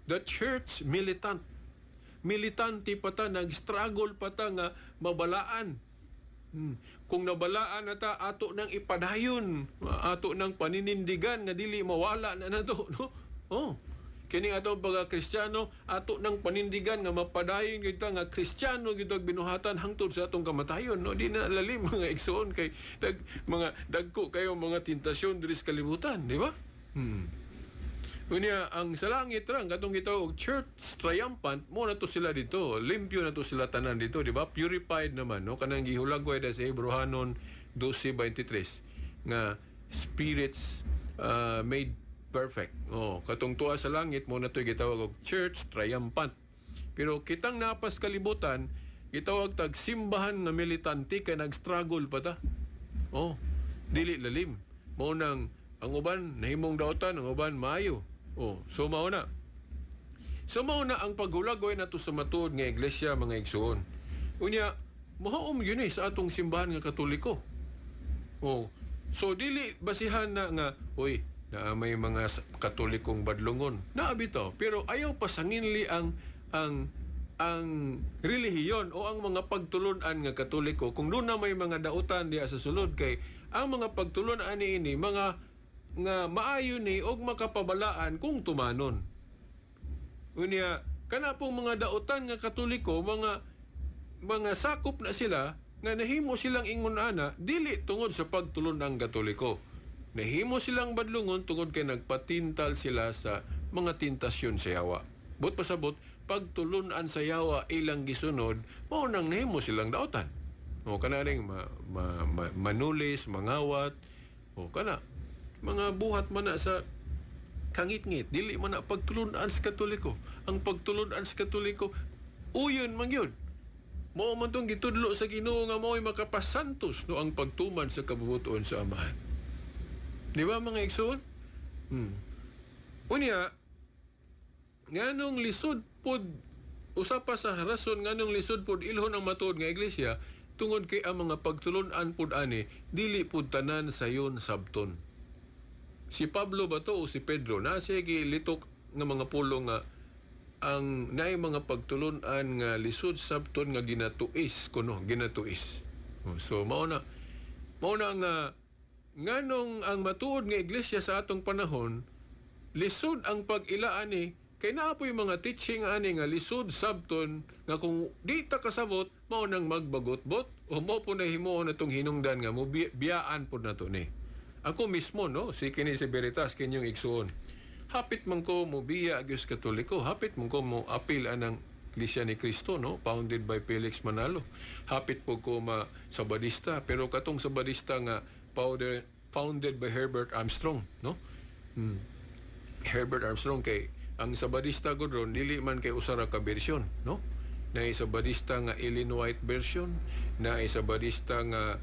the church militant. Militante pa ta, nag-struggle pa ta nga mabalaan. Kung nabalaan na ta, ato nang ipadayon, ato nang paninindigan nga dili mawala na nato, no? Oh. Kini atong pagka Kristiyano, ato nang panindigan nga mapadayon kita nga Kristiyano gyud ang binuhatan hangtod sa atong kamatayon, no? Di na lalim, mga igsoon, kay mga dagko kayo mga tentasyon diri sa kalibutan, di ba? Unya ang sa langit ra katong gitawag church triumphant, mo na to sila dito. Limpyo na to sila tanan dito, di ba? Purified naman, no? Kanang gihulagway da sa Hebreohanon 12:23 nga spirits made perfect. Oh, katong tuwa sa langit mo na to gitawag og church triumphant. Pero kitang napas kalibutan, gitawag tag simbahan nga militante kay nag-struggle pa ta. Oh, dili lalim. Mao nang ang uban nahimong daotan, ang uban maayo. Oh, so mao na. So mao na ang paghulagoy nato sa matuod nga iglesia, mga igsuon. Unya, mahaom yun eh sa atong simbahan nga Katoliko. Oh, so dili basihan na nga oy na may mga Katolikong badlongon. Naa bitaw, pero ayaw pasanginli ang relihiyon o ang mga pagtulunan nga Katoliko kung doon na may mga dautan diya sa sulod, kay ang mga pagtulunan niini mga nga maayo ni og makapabalaan kung tumanon. Unya kana pong mga dautan nga Katoliko, mga sakop na sila nga nahimo silang ingon ana dili tungod sa pagtulon ang Katoliko. Nahimo silang badlungon tungod kay nagpatintal sila sa mga tentasyon sa yawa. Buot pasabot, pagtulunan sa yawa ilang gisunod, mao nang nahimo silang daotan. O kana ring manulis, mangawat, o kana mga buhat man na sa kangitngit, dili man na pagtulunan sa Katoliko. Ang pagtulunan sa Katoliko, uyon man gyud. Mao man tong gitudlo sa Ginoo nga mao'y makapasantos, no, ang pagtuman sa kabubut-on sa Amahan. Di ba, mga igsoon? Unya, nganong lisod pod, usa pa sa rason nganong lisod pod ilhon ang matuod nga iglesia, tungod kay ang mga pagtulun-an pod ani dili pod tanan sayon sabton. Si Pablo ba to o si Pedro na sige litok nga mga pulong nga ang naay mga pagtulun-an nga lisod sabton nga ginatuis kuno, ginatuis. Oh, so mao na nga nganong ang matuod nga iglesia sa atong panahon lisod ang pag-ilaan ni kay naa poy mga teaching ani nga lisod sabton nga kung di ta kasabot, mao nang magbagot-bot o mao po na himuon atong hinungdan nga mo biyaan pod nato ni. Ako mismo, no, si kini si Veritas kinyong igsuon, hapit man ko mo biya gyud sa Katoliko, hapit man ko mo apil anang Iglesia ni Cristo, no, founded by Felix Manalo. Hapit po ko ma Sabadista, pero katong Sabadista nga founded by Herbert Armstrong, no. Herbert Armstrong, kay ang Sabadista gud ron dili man kay usa ra ka version, no. Naay Sabadista nga Ellen White version, naay Sabadista nga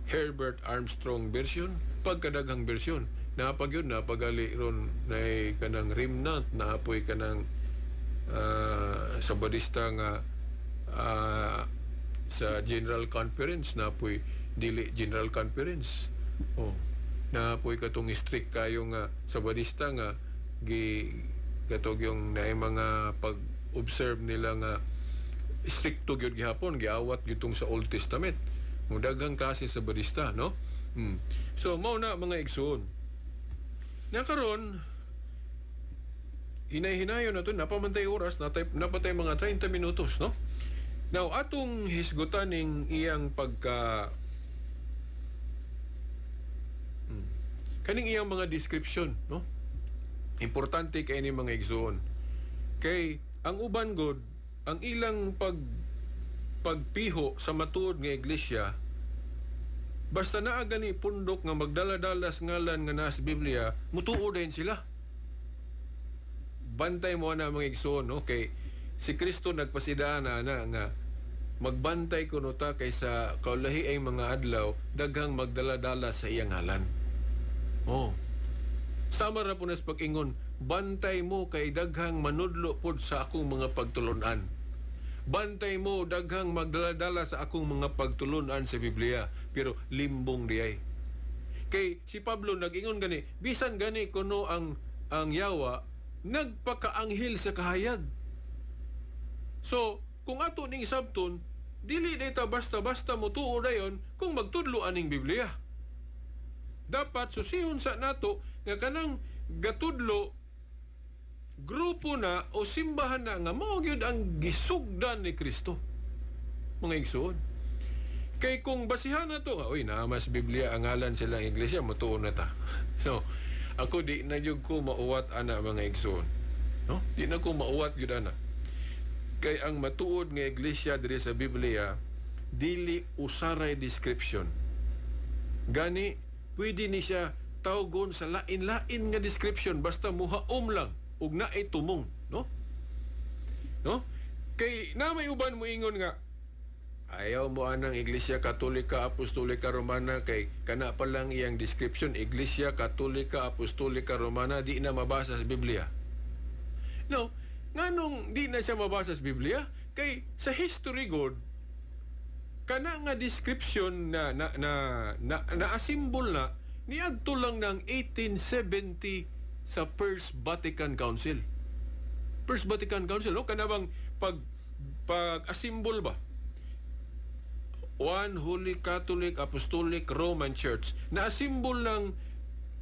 Herbert Armstrong version, pagkadaghang version. Napag yun, napagali ron naay kanang remnant, naapoy kanang Sabadista nga sa General Conference, napoy dili General Conference. Oh, napoy katong strict kayo nga Sabadista nga gi katog yung naay mga pag-observe nila nga stricto gyud gihapon, giawat gyud tong sa Old Testament. Mo daghang klase sa Sabadista, no? So mao na, mga igsoon. Na karon hinay-hinayon na to, napamantay oras, natay, napatay mga 30 minutos, no? Now, atong hisgutan ning iyang pagka kaning iyang mga description, no? Importante kay ni, mga igsoon. Kay ang uban god, ang ilang pagpiho sa matuod nga iglesia, basta naa gani pundok nga magdala-dalas ngalan nga naa sa Biblia, mutuo din sila. Bantay mo na, mga igsoon, no? Kay si Kristo nagpasidaan na na nga magbantay kuno ta kay sa kaulahi ay mga adlaw daghang magdala-dala sa iyang ngalan. Oh. Sama ra po nas pag-ingon, bantay mo kay daghang manudlo pod sa akong mga pagtulunan. Bantay mo, daghang magdala-dala sa akong mga pagtulunan sa Biblia, pero limbong di ay. Kay si Pablo nag-ingon gani, bisan gani kuno ang yawa nagpakaanghel sa kahayag. So, kung ato ning sabton, dili ta basta-basta motuo dayon kung magtudlo aning Biblia. Dapat susihon sa nato nga kanang gatudlo, grupo na o simbahan na nga mao gyud ang gisugdan ni Kristo. Mga igsoon. Kay kung basihan na to, oy, naa mas Biblia ang ngalan silang iglesia, motuo na ta. So, ako di na gyud ko mauwat ana, mga igsoon. No? Di na ko mauwat gyud ana. Kay ang matuod nga iglesia diri sa Biblia dili usaray description. Gani pwede ni siya tawgon sa lain-lain nga description basta muhaom lang ug naay tumong, no? No? Kay na may uban mo ingon nga ayaw mo anang Iglesia Katolika Apostolika Romana kay kana pa lang iyang description, Iglesia Katolika Apostolika Romana, di na mabasa sa Biblia. No, nganong di na siya mabasa sa Biblia? Kay sa history god kana nga description na na-assemble na niadto lang ng 1870 sa First Vatican Council. First Vatican Council, no? Kana bang pag assemble ba? One Holy Catholic Apostolic Roman Church na assemble ng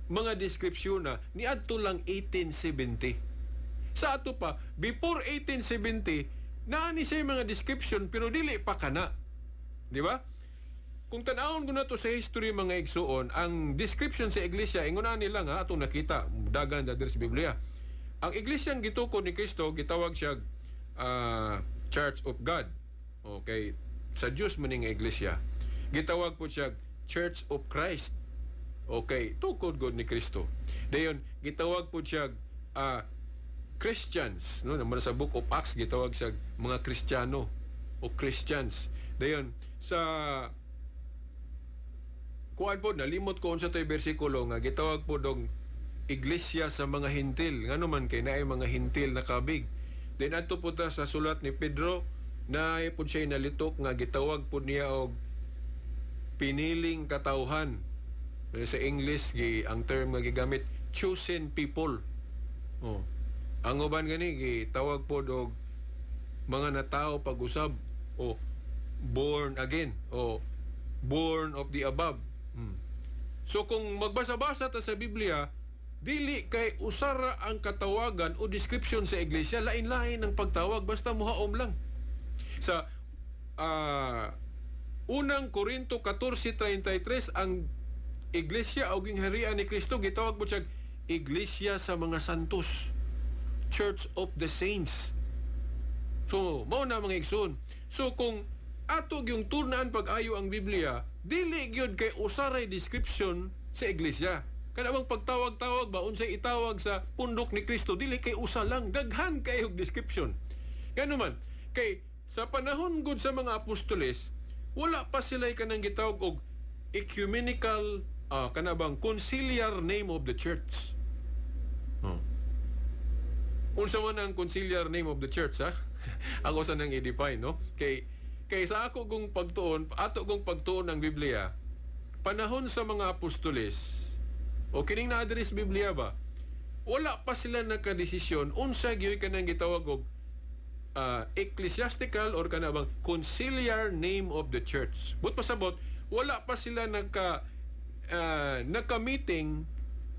mga description na niadto lang 1870. Sa ato pa, before 1870, naa ni siya mga description pero dili pa kana. Di ba? Kung tan-awon ko na to sa history, mga igsuon, ang description sa iglesia ingon ani lang ha, atong nakita dagan da diri sa Biblia. Ang iglesia ang gitukod ni Kristo, gitawag siya Church of God. Okay, sa Dios man nga iglesia. Gitawag po siya Church of Christ. Okay, tukod god ni Kristo. Dayon gitawag po siya Christians, no? Naman sa Book of Acts gitawag siya mga Kristiyano o Christians. Dayon sa kuan po, nalimot ko unsa to'y bersikulo nga gitawag po dong iglesia sa mga Hintil, ngano man kay naay mga Hintil na kabig. Then adto po ta sa sulat ni Pedro, naay po siya nalitok nga gitawag po niya og piniling katawhan. Sa English gi ang term nga gigamit, chosen people. Oh. Ang uban gani gitawag po og mga natao pag-usab o born again o born of the above. So kung magbasa-basa ta sa Biblia, dili kay usara ang katawagan o description sa iglesia, lain-lain ang pagtawag basta muhaom lang. Sa Unang Korinto 14:33, ang iglesia o gingharian ni Kristo gitawag po siya iglesia sa mga santos, Church of the Saints. So, mao na, mga igsoon. So kung ato yung turnaan pag-ayo ang Biblia, dili gyud kay usaray description sa iglesia. Kana bang pagtawag-tawag ba, unsay itawag sa pundok ni Kristo, dili kay usa lang, daghan kay og description. Ngano man kay sa panahon gud sa mga apostoles, wala pa sila kanang gitawag og ecumenical kana bang conciliar name of the church. Oh. Unsa man ang conciliar name of the church, ha? Ako sa nang i-define, no? Kay kay sa ako kong pagtuon, ato kong pagtuon ng Biblia, panahon sa mga apostoles, o kining na-address Biblia ba, wala pa sila nakadesisyon unsa gyud kanang gitawag og ecclesiastical or kana bang conciliar name of the church. But pasabot, wala pa sila naka-meeting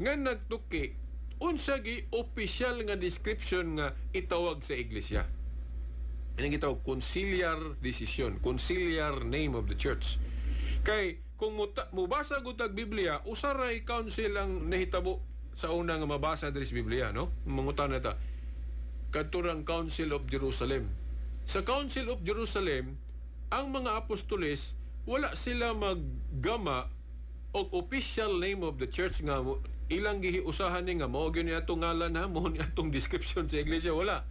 nga nagtuki unsa gi official nga description nga itawag sa iglesia. Ini gitawag conciliar decision, conciliar name of the church. Kay kung mubasa gud tag Biblia, usaray council ang nahitabo sa una nga mabasa diri sa Biblia, no? Mangutan na ta. Kadturang Council of Jerusalem. Sa Council of Jerusalem, ang mga apostoles wala sila maggama og official name of the church nga ilang gihiusahan ni nga mao gyud ni atong ngalan ha, mao ni atong description sa iglesia, wala.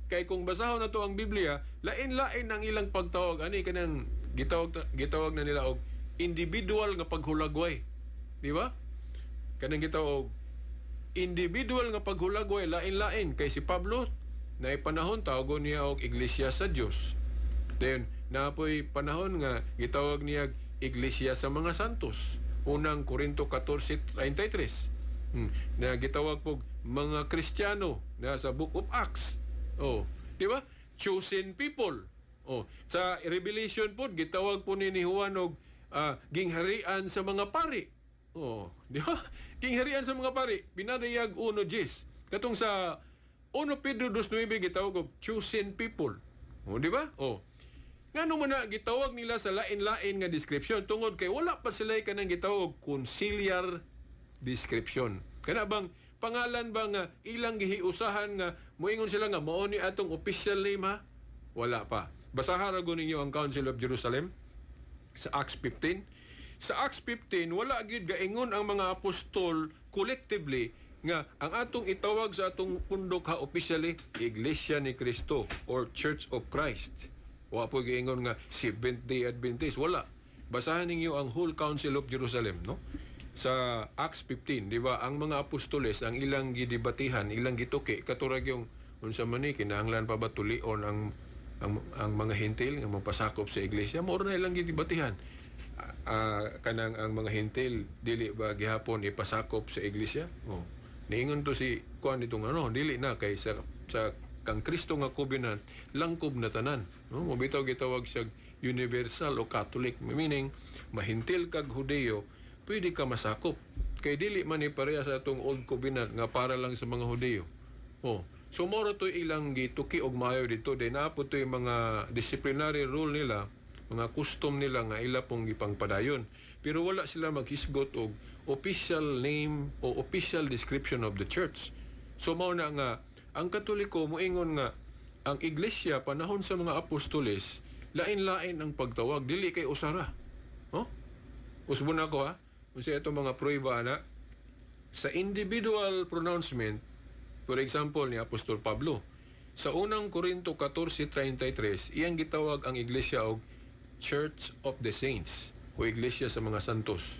Kay kung basahon nato ang Biblia, lain-lain ang ilang pagtawag ani, kanang gitawag gitawag na nila og individual nga paghulagway. Di ba? Kanang gitawag og individual nga paghulagway, lain-lain kay si Pablo na panahon tawagon niya og iglesia sa Dios. Then napoy panahon nga gitawag niya iglesia sa mga santos. Unang Korinto 14:33. Na gitawag po mga Kristiyano na sa Book of Acts. Oh, di ba? Chosen people. Oh, sa Revelation po gitawag po ni Juan og gingharian sa mga pari. Oh, di ba? Gingharian sa mga pari, pinadayag 1:10. Katong sa 1 Pedro 2:9 gitawag og chosen people. Oh, di ba? Oh. Ngano man na gitawag nila sa lain-lain nga description? Tungod kay wala pa sila kanang gitawag og conciliar description. Kana bang pangalan ba nga ilang gihiusahan nga moingon sila nga mao ni atong official name ha? Wala pa. Basahan ra ninyo ang Council of Jerusalem sa Acts 15. Sa Acts 15, wala gyud gaingon ang mga apostol collectively nga ang atong itawag sa atong pundok ha, officially, Iglesia ni Cristo or Church of Christ. Wa po giingon nga Seventh Day Adventist, wala. Basahan ninyo ang whole Council of Jerusalem, no? Sa Acts 15, di ba, ang mga apostoles ang ilang gidebatihan, ilang gituki katurag yung unsa man ni, kinahanglan pa ba tulion ang mga Hintil nga mapasakop sa iglesia, mao na ilang gidebatihan. Kanang ang mga Hintil dili ba gihapon ipasakop sa iglesia? Oh. Niingon to si kuan ditong ano, dili na kay sa kang Kristo nga covenant langkob na tanan, no? Mobitaw gitawag siya universal o Catholic, meaning mahintil kag Hudeyo, pwede ka masakop. Kay dili man ni pareha sa atong old covenant nga para lang sa mga Hudeyo. Oh. So moro to ilang gituki og maayo dito, din na po to yung mga disciplinary rule nila. Mga custom nila nga ila pong gipangpadayon. Pero wala sila maghisgot og official name o official description of the church. So mao na nga ang Katoliko moingon nga ang iglesia panahon sa mga apostoles, lain-lain ang pagtawag, dili kay usara. No? Usbon ako ha. Unsa ito mga pruweba ana? Sa individual pronouncement, for example ni Apostol Pablo, sa Unang Korinto 14:33, iyang gitawag ang iglesia og Church of the Saints o Iglesia sa mga Santos.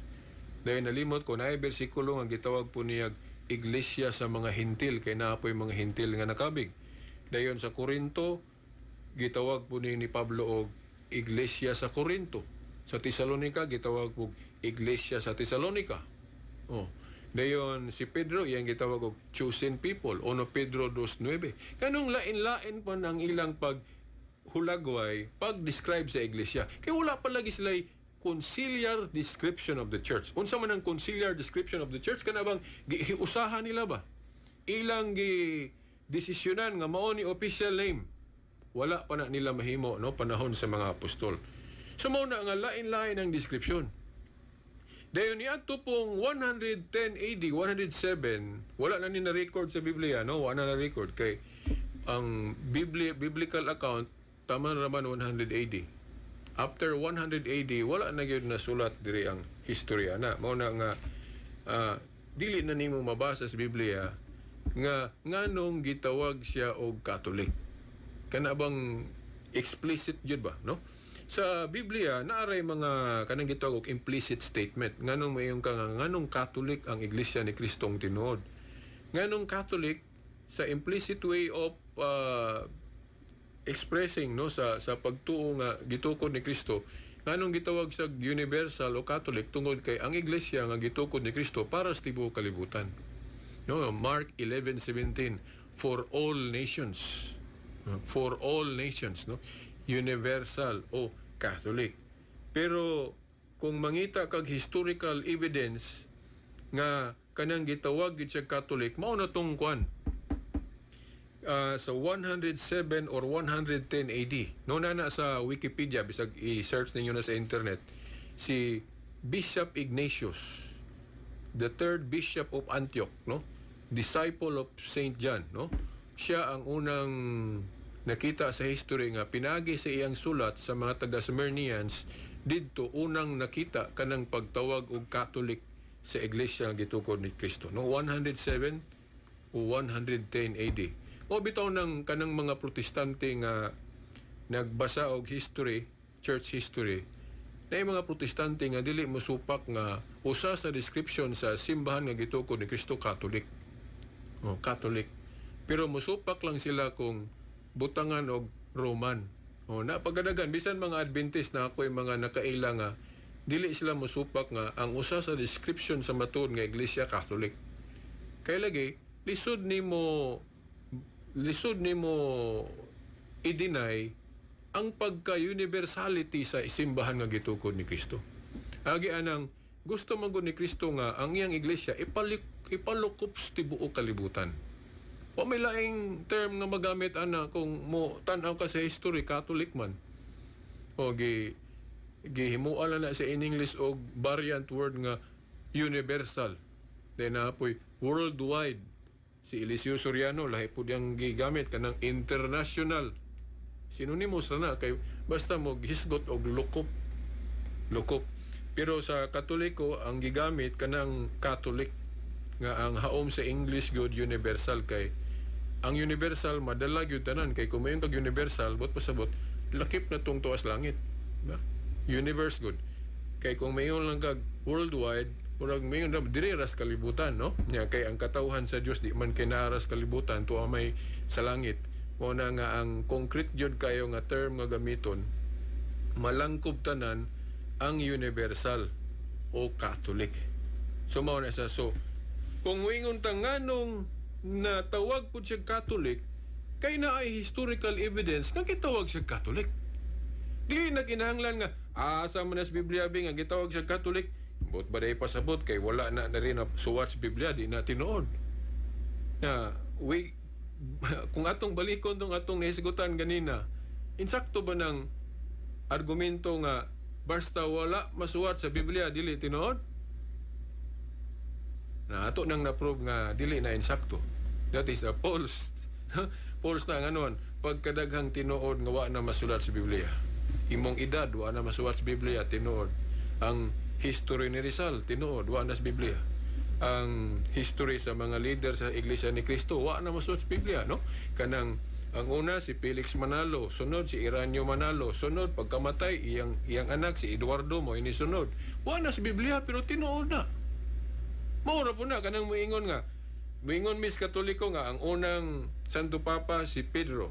Dahil nalimot ko na bersikulo nga gitawag po niya Iglesia sa mga Hintil kay naa po'y mga Hintil nga nakabig. Dayon sa Korinto, gitawag po ni Pablo og Iglesia sa Korinto. Sa Tesalonica, gitawag po Iglesia sa Tesalonica. Oh. Dayon si Pedro, iyang gitawag og chosen people, 1 Pedro 2:9. Kanong lain-lain pa ng ilang pag hulagway, pag-describe sa iglesia. Kaya wala pa lagi sila conciliar description of the church. Unsa man ang conciliar description of the church? Kana bang giusahan nila ba? Ilang gi desisyonan nga mao ni official name. Wala pa na nila mahimo, no, panahon sa mga apostol. So mao na nga lain-lain ang description. Dayon niadto pong 110 AD, 107, wala na ni na-record sa Biblia, no? Wala na na-record kay ang Biblia, biblical account, tama na naman 100 AD. After 100 AD, wala na gyud nasulat diri ang historya na. Mao na nga dili na nimo mabasa sa Biblia nga nganong gitawag siya og Catholic. Kana bang explicit gyud ba, no? Sa Biblia naaray mga kanang gitawag og implicit statement. Nganong mayon ka nga nganong Catholic ang Iglesia ni Kristong tinuod? Nganong Catholic? Sa implicit way of expressing, no, sa pagtuo nga gitukod ni Kristo. Nganong gitawag sa universal o Catholic? Tungod kay ang iglesia nga gitukod ni Kristo para sa tibuok kalibutan. No, Mark 11:17, for all nations. For all nations, no? Universal o Catholic. Pero kung mangita kag historical evidence nga kanang gitawag gid siya Catholic, mao na tong kwan sa 107 or 110 AD. No, na sa Wikipedia, bisag i-search ninyo na sa internet, si Bishop Ignatius, the third bishop of Antioch, no? Disciple of Saint John, no? Siya ang unang nakita sa history nga pinagi sa iyang sulat sa mga taga Smyrnians, didto unang nakita kanang pagtawag og Catholic sa iglesia nga gitukod ni Kristo, no? 107 o 110 AD. O bitaw ng kanang mga Protestante nga nagbasa og history, church history, na yung mga Protestante nga dili mosupak nga usa sa description sa simbahan nga gitukod ni Kristo, Catholic. Oh, Catholic. Pero mosupak lang sila kung butangan og Roman. Oh, napagadagan bisan mga Adventist na ako yung mga nakaila nga dili sila mosupak nga ang usa sa description sa matuod nga iglesia, Catholic. Kay lagi lisod nimo i-deny ang pagka-universality sa simbahan nga gitukod ni Kristo. Agi anang gusto man gud ni Kristo nga ang iyang iglesia ipalukop sa tibuok kalibutan. Wa may laing term nga magamit ana kung mo tan-aw ka sa history, Catholic man. O gihimuan na na sa in English og variant word nga universal. Then napoy worldwide. Si Eliseo Soriano, lahi pud yang gigamit kanang international. Synonymous na na kay basta mo hisgot og lukop. Lukop. Pero sa Katoliko ang gigamit kanang Catholic nga ang haom sa English good universal, kay ang universal madala gyud tanan, kay kung mayon kag universal, bot pasabot lakip na tong tuas langit ba, universe good. Kay kung mayon lang kag worldwide, murag mayon ra diri ras kalibutan, no? Nya kay ang katawhan sa Dios di man kay naaras kalibutan, tuwa may sa langit. Mao na nga ang concrete gyud kayo nga term nga gamiton, malangkob tanan, ang universal o Catholic. So mao na sa, so kung wingon ta nganong natawag pud siya Catholic, kay naay historical evidence nga gitawag siya Catholic. Di na kinahanglan nga asa man sa Biblia bi nga gitawag siya Catholic. But ba day pasabot kay wala na na rin na suwat sa Biblia, di na tinuod. Na we kung atong balikon tong atong nahisgutan ganina, insakto ba ng argumento nga basta wala masuwat sa Biblia, dili tinuod, na ato nang na-prove nga dili na insakto. That is a false. False na ang anuan. Pagkadaghang tinuod nga wa na masulat sa Biblia. Imong edad, wa na masulat sa Biblia, tinuod. Ang history ni Rizal, tinuod, wa na sa Biblia. Ang history sa mga leader sa Iglesia ni Cristo, wa na masulat sa Biblia, no? Kanang ang una si Felix Manalo, sunod si Iranio Manalo, sunod pagkamatay iyang iyang anak si Eduardo mo ini sunod. Wa na sa Biblia pero tinuod na. Mao ra po na kanang muingon nga muingon mis Katoliko nga ang unang Santo Papa si Pedro.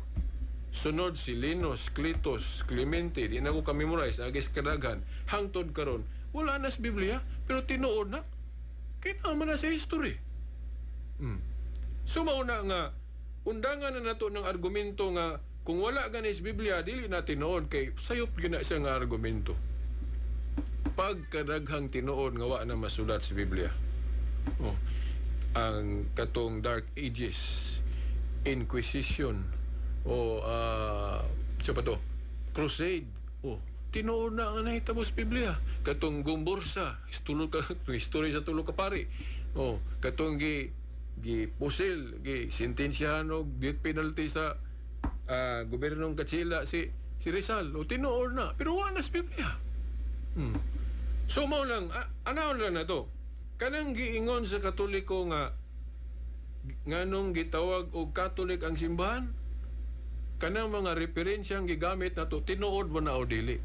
Sunod si Linus, Cletus, Clemente, di na ko ka-memorize, agis kadaghan. Hangtod karon, wala na sa Biblia pero tinuod na. Kaya man na sa history. So mao na nga undangan na nato ng argumento nga kung wala gani sa Biblia, dili na tinuod, kay sayop gyud na siya nga argumento. Pagkadaghang tinuod nga wa na masulat sa Biblia. Oh, ang katong Dark Ages, Inquisition, o sa pa to, Crusade, oh, tinuod na ang nahitabo sa Biblia. Katong Gomburza, tulo ka history sa tulo ka pari. Oh, katong gi gi pusil, gi sentensyahan og death penalty sa gobyernong Katsila si si Rizal. O, tinuod na, pero wa na sa Biblia. So mao lang, anaon lang na to. Kanang giingon sa Katoliko nga nganong gitawag og Catholic ang simbahan, kanang mga referensyang gigamit nato, tinuod ba na o dili?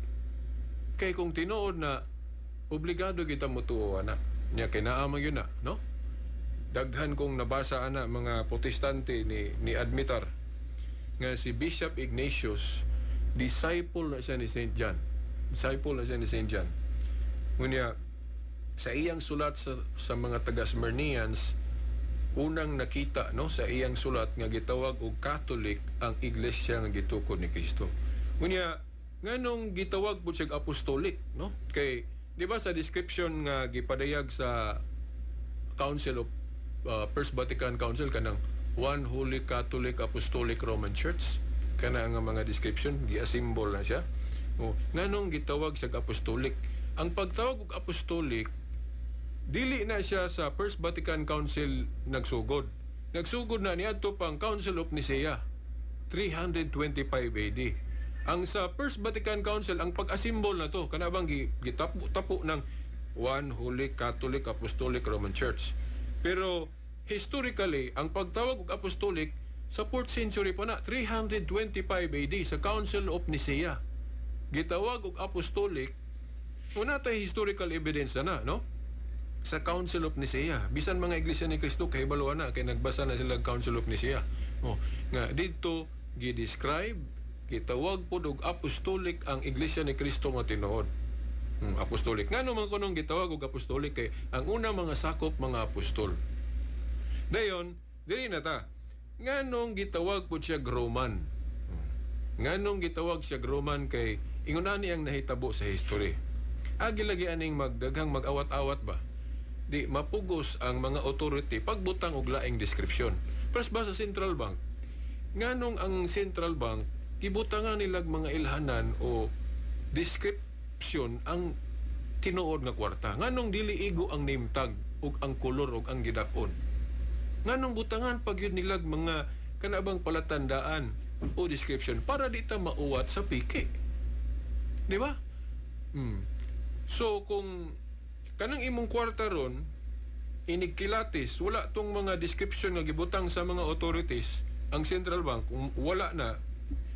Kay kung tinuod na, obligado kita motuo ana. Nya kay naa man yun na, no? Daghan kong nabasa ana, mga Protestante ni ni admitar nga si Bishop Ignatius, disciple na siya ni St. John. Disciple na siya ni St. John. Ngunya sa iyang sulat sa mga taga Smyrnians, unang nakita, no, sa iyang sulat nga gitawag og Catholic ang iglesia nga gitukod ni Kristo. Ngunya nganong gitawag pud siya apostolic, no? Kay di ba sa description nga gipadayag sa Council of First Vatican Council, kanang One Holy Catholic Apostolic Roman Church, kana nga mga description, gi-assemble na siya. O, nganong gitawag siya apostolic? Ang pagtawag og apostolic, dili na siya sa First Vatican Council nagsugod. Nagsugod na niadto pang Council of Nicaea, 325 AD. Ang sa First Vatican Council, ang pag-assemble na to, kana bang gitapo-tapo ng One Holy Catholic Apostolic Roman Church. Pero historically, ang pagtawag og apostolic sa 4th century pa na, 325 AD sa Council of Nicaea. Gitawag og apostolic, wala tay historical evidence na, no? Sa Council of Nicaea. Bisan mga Iglesia ni Cristo kahibalo na kay nagbasa na sila og Council of Nicaea. Oh, nga didto gi-describe, gitawag pod og apostolic ang Iglesia ni Cristo nga tinuod. Apostolic. Ngano man kunong gitawag og apostolic? Kay ang una mga sakop mga apostol. Dayon, diri na ta. Nganong gitawag pod siya Roman? Nganong gitawag siya Roman? Kay ingon ani ang nahitabo sa history. Agi lagi aning magdaghang mag-awat-awat ba? Di mapugos ang mga authority pagbutang og laing description. First ba sa central bank? Nganong ang central bank gibutangan nilag mga ilhanan o description ang tinuod nga kwarta? Nganong dili igo ang name tag ug ang kolor ug ang gidak-on? Nganong butangan pag yun nilag mga kanabang palatandaan o description para di ta mauwat sa piki? Di ba? So kung kanang imong kwarta ron inigkilatis, wala tong mga description nga gibutang sa mga authorities, ang central bank, kung wala na,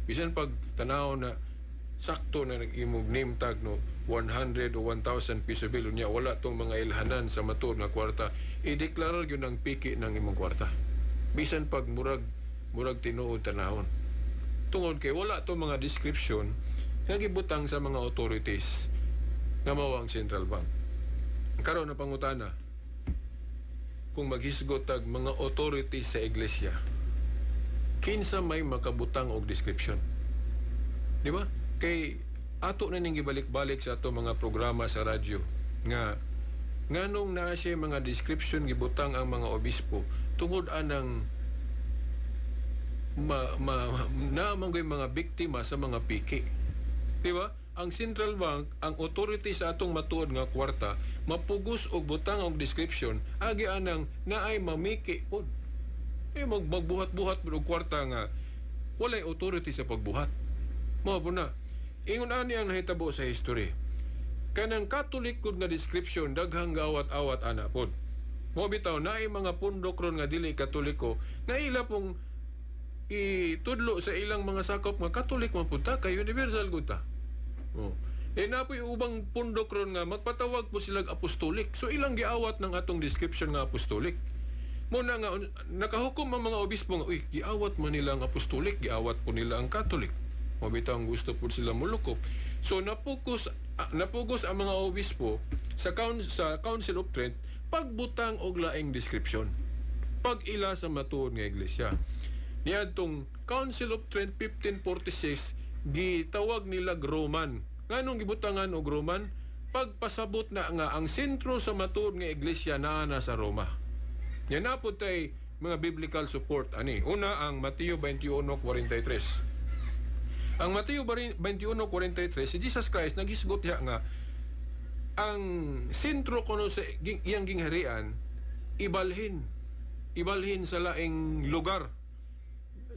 bisan pag tanaw na sakto na imong name tag, no, 100 o 1,000 piso bill niya, wala tong mga ilhanan sa matuod nga kwarta, ideklarar gyud ang piki ng imong kwarta bisan pag murag murag tinuod tanahon, tungod kay wala tong mga description nga gibutang sa mga authorities nga mao ang central bank. Karon na pangutana, kung maghisgot tag mga authorities sa iglesia, kinsa may makabutang og description? Di ba? Kay ato na ning gibalik-balik sa ato mga programa sa radyo nga nganong naa siya mga description gibutang ang mga obispo, tungod anang ma, ma, na mga biktima sa mga piki. Di ba? Ang central bank, ang authority sa atong matuod nga kwarta, mapugos og butang og description agi anang naay mamiki pod. Eh magbuhat-buhat og kwarta nga walay authority sa pagbuhat. Mao po na. Ingon ani ang nahitabo sa history. Kanang Catholic gud nga description, daghang gaawat-awat ana pod. Mo bitaw naay mga pundok ron nga dili Katoliko nga ila pong itudlo sa ilang mga sakop nga Catholic man pud ta kay universal gud ta. Oh. Eh napoy ubang pundok ron nga magpatawag po sila apostolic. So ilang giawat ng atong description nga apostolic. Muna nga nakahukom ang mga obispo nga, uy, giawat man nila ang apostolic, giawat po nila ang Catholic. Mao bitaw ang gusto po sila mulukop. So napugos ang mga obispo sa Council of Trent pagbutang og laing description. Pag-ila sa matuod nga iglesia. Niadtong Council of Trent 1546, gitawag nila Roman. Nganong gibutangan og Roman? Pagpasabot na nga ang sentro sa matuod nga iglesia naa na sa Roma. Yan na po tay mga biblical support ani. Una, ang Mateo 21:43. Ang Mateo 21:43, si Jesus Christ naghisgot diha nga ang sentro kuno sa iyang gingharian ibalhin ibalhin sa laing lugar.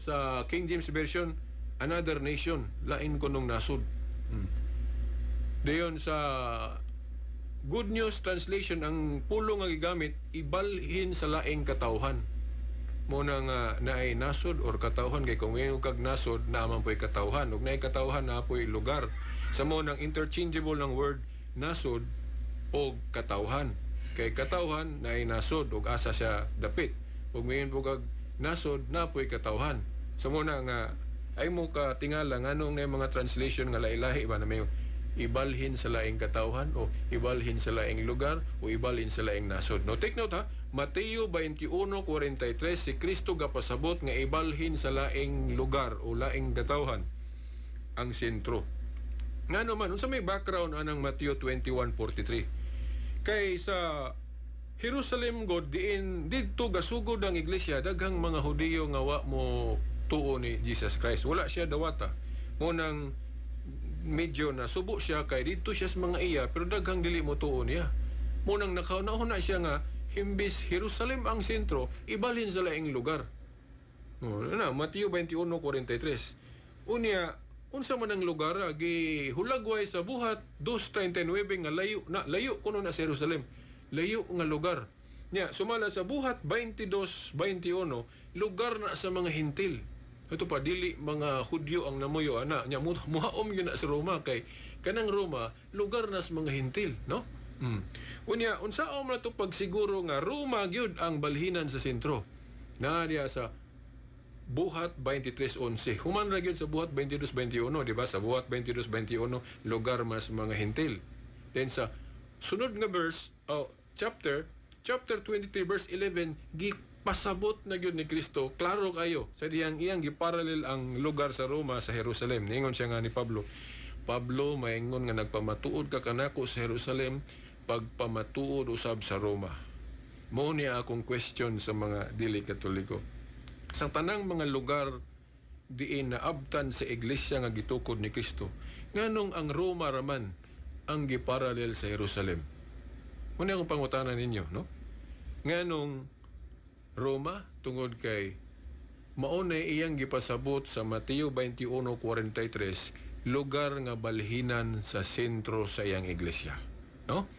Sa King James Version, another nation, lain kunong nasod. Dayon sa Good News Translation, ang pulong nga gigamit, ibalhin sa laing katawhan. Mo na nga naay nasod or katawhan, kay kung ngayon kag nasod, naa man po'y katawhan, ug naay katawhan, naa po'y lugar. Sa mo nang interchangeable ng word nasod o katawhan, kay katawhan naay nasod ug asa siya dapit, ug ngayon po kag nasod, naa po'y katawhan. Sa mo na nga ay mo ka tingala nganong na mga translation nga lahi-lahi ba na may ibalhin sa laing katawhan o ibalhin sa laing lugar o ibalhin sa laing nasod. No, take note ha, Mateo 21:43, si Kristo gapasabot nga ibalhin sa laing lugar o laing katawhan ang sentro. Ngano man, unsa may background anang Mateo 21:43? Kay sa Jerusalem god diin didto gasugod ang iglesia, daghang mga Hudiyo nga wa mo tuo ni Jesus Christ. Wala siya dawata. Mo nang medyo nasubo siya kay didto siya sa mga iya, pero daghang dili mo tuo niya. Mo nang nakauna siya nga himbis Jerusalem ang sentro, ibalhin sa laing lugar. No, na Mateo 21:43. Unya, unsa man ang lugar gihulagway sa Buhat 2:39 nga layo na, layo kuno na sa Jerusalem. Layo nga lugar. Nya sumala sa Buhat 22:21, lugar na sa mga Hintil. Ito pa dili mga Hudyo ang namuyo ana. Nya muhaom gyud na sa Roma kay kanang Roma lugar na sa mga Hintil, no? Unya, unsaon man to pagsiguro nga Roma gyud ang balhinan sa sentro? Naa diya sa Buhat 23:11. Human ra gyud sa Buhat 22:21, di ba? Sa Buhat 22:21, lugar mas mga Hintil. Then sa sunod nga verse, oh, chapter 23 verse 11, gipasabot na gyud ni Kristo, klaro kayo sa diyang iyang giparallel ang lugar sa Roma sa Jerusalem. Ningon siya nga ni Pablo, Pablo maingon nga nagpamatuod ka kanako sa Jerusalem, pagpamatuod usab sa Roma. Mao niya akong question sa mga dili Katoliko. Sa tanang mga lugar diin naabtan sa iglesia nga gitukod ni Kristo, nganong ang Roma raman ang giparallel sa Jerusalem? Muna akong pangutana ninyo, no? Nganong Roma? Tungod kay mauna iyang gipasabot sa Mateo 21:43, lugar nga balhinan sa sentro sa iyang iglesia, no?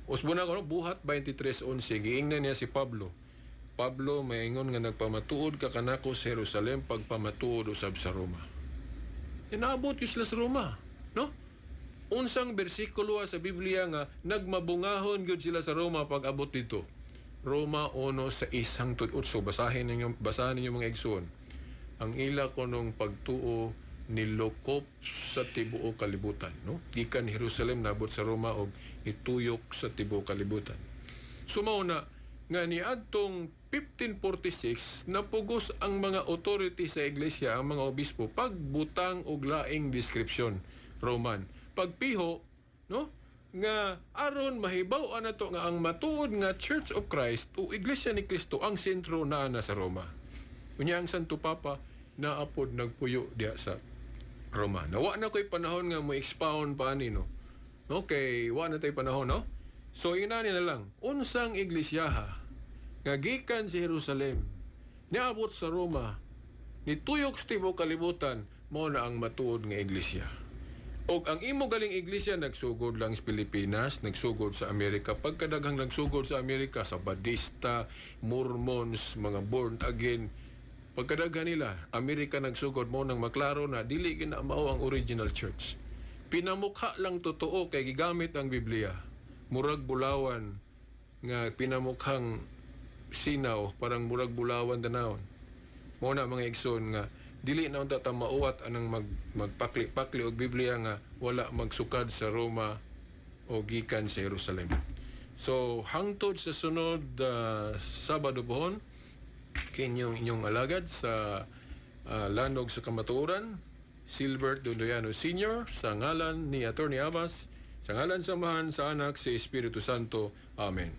Usbo na ko, no? Buhat 23:11, giingnan niya si Pablo. Pablo maingon nga nagpamatuod ka kanako sa Jerusalem, pagpamatuod usab sa Roma. Inaabot yun sila sa Roma, no? Unsang bersikulo sa Biblia nga nagmabungahon gyud sila sa Roma pag abot dito? Roma 1:6 hangtod 8. Basahin ninyo, mga igsoon. Ang ila kunong pagtuo nilokop sa tibuok kalibutan, no? Gikan Jerusalem nabot sa Roma og ituyok sa tibuok kalibutan. Sumaw na nga niadtong 1546, napugos ang mga authority sa iglesia, ang mga obispo, pagbutang og laing description, Roman. Pagpiho, no? Nga aron mahibaw nato nga ang matuod nga Church of Christ o Iglesia ni Cristo, ang sentro naa na sa Roma. Unya ang Santo Papa naapod nagpuyo diha sa Roma. Nawa na ko'y panahon nga mo expound pa ani, no. Okay, wa na tay panahon, no? So inani na lang, unsang iglisyaha nga gikan sa Jerusalem, niabot sa Roma, nituyok sa tibuok kalibutan, mao na ang matuod nga iglesia? Og ang imo galing iglesia nagsugod lang sa Pilipinas, nagsugod sa Amerika. Pagkadaghang nagsugod sa Amerika, sa Badista, Mormons, mga born again, pagkadaghan nila, Amerika nagsugod, mo nang maklaro na dili gina mao ang original church. Pinamukha lang totoo kay gigamit ang Biblia. Murag bulawan nga pinamukhang sinaw, parang murag bulawan tanawon. Mo na, mga igsoon, nga dili na unta ta mauwat anang magpakli-pakli og Biblia nga wala magsukad sa Roma o gikan sa Jerusalem. So hangtod sa sunod Sabado pohon, kinyong inyong alagad sa Lanog sa Kamatuoran, Silbert Dondoyano Sr., sa ngalan ni Attorney Abbas, sa ngalan sa Amahan, sa Anak, sa Espiritu Santo. Amen.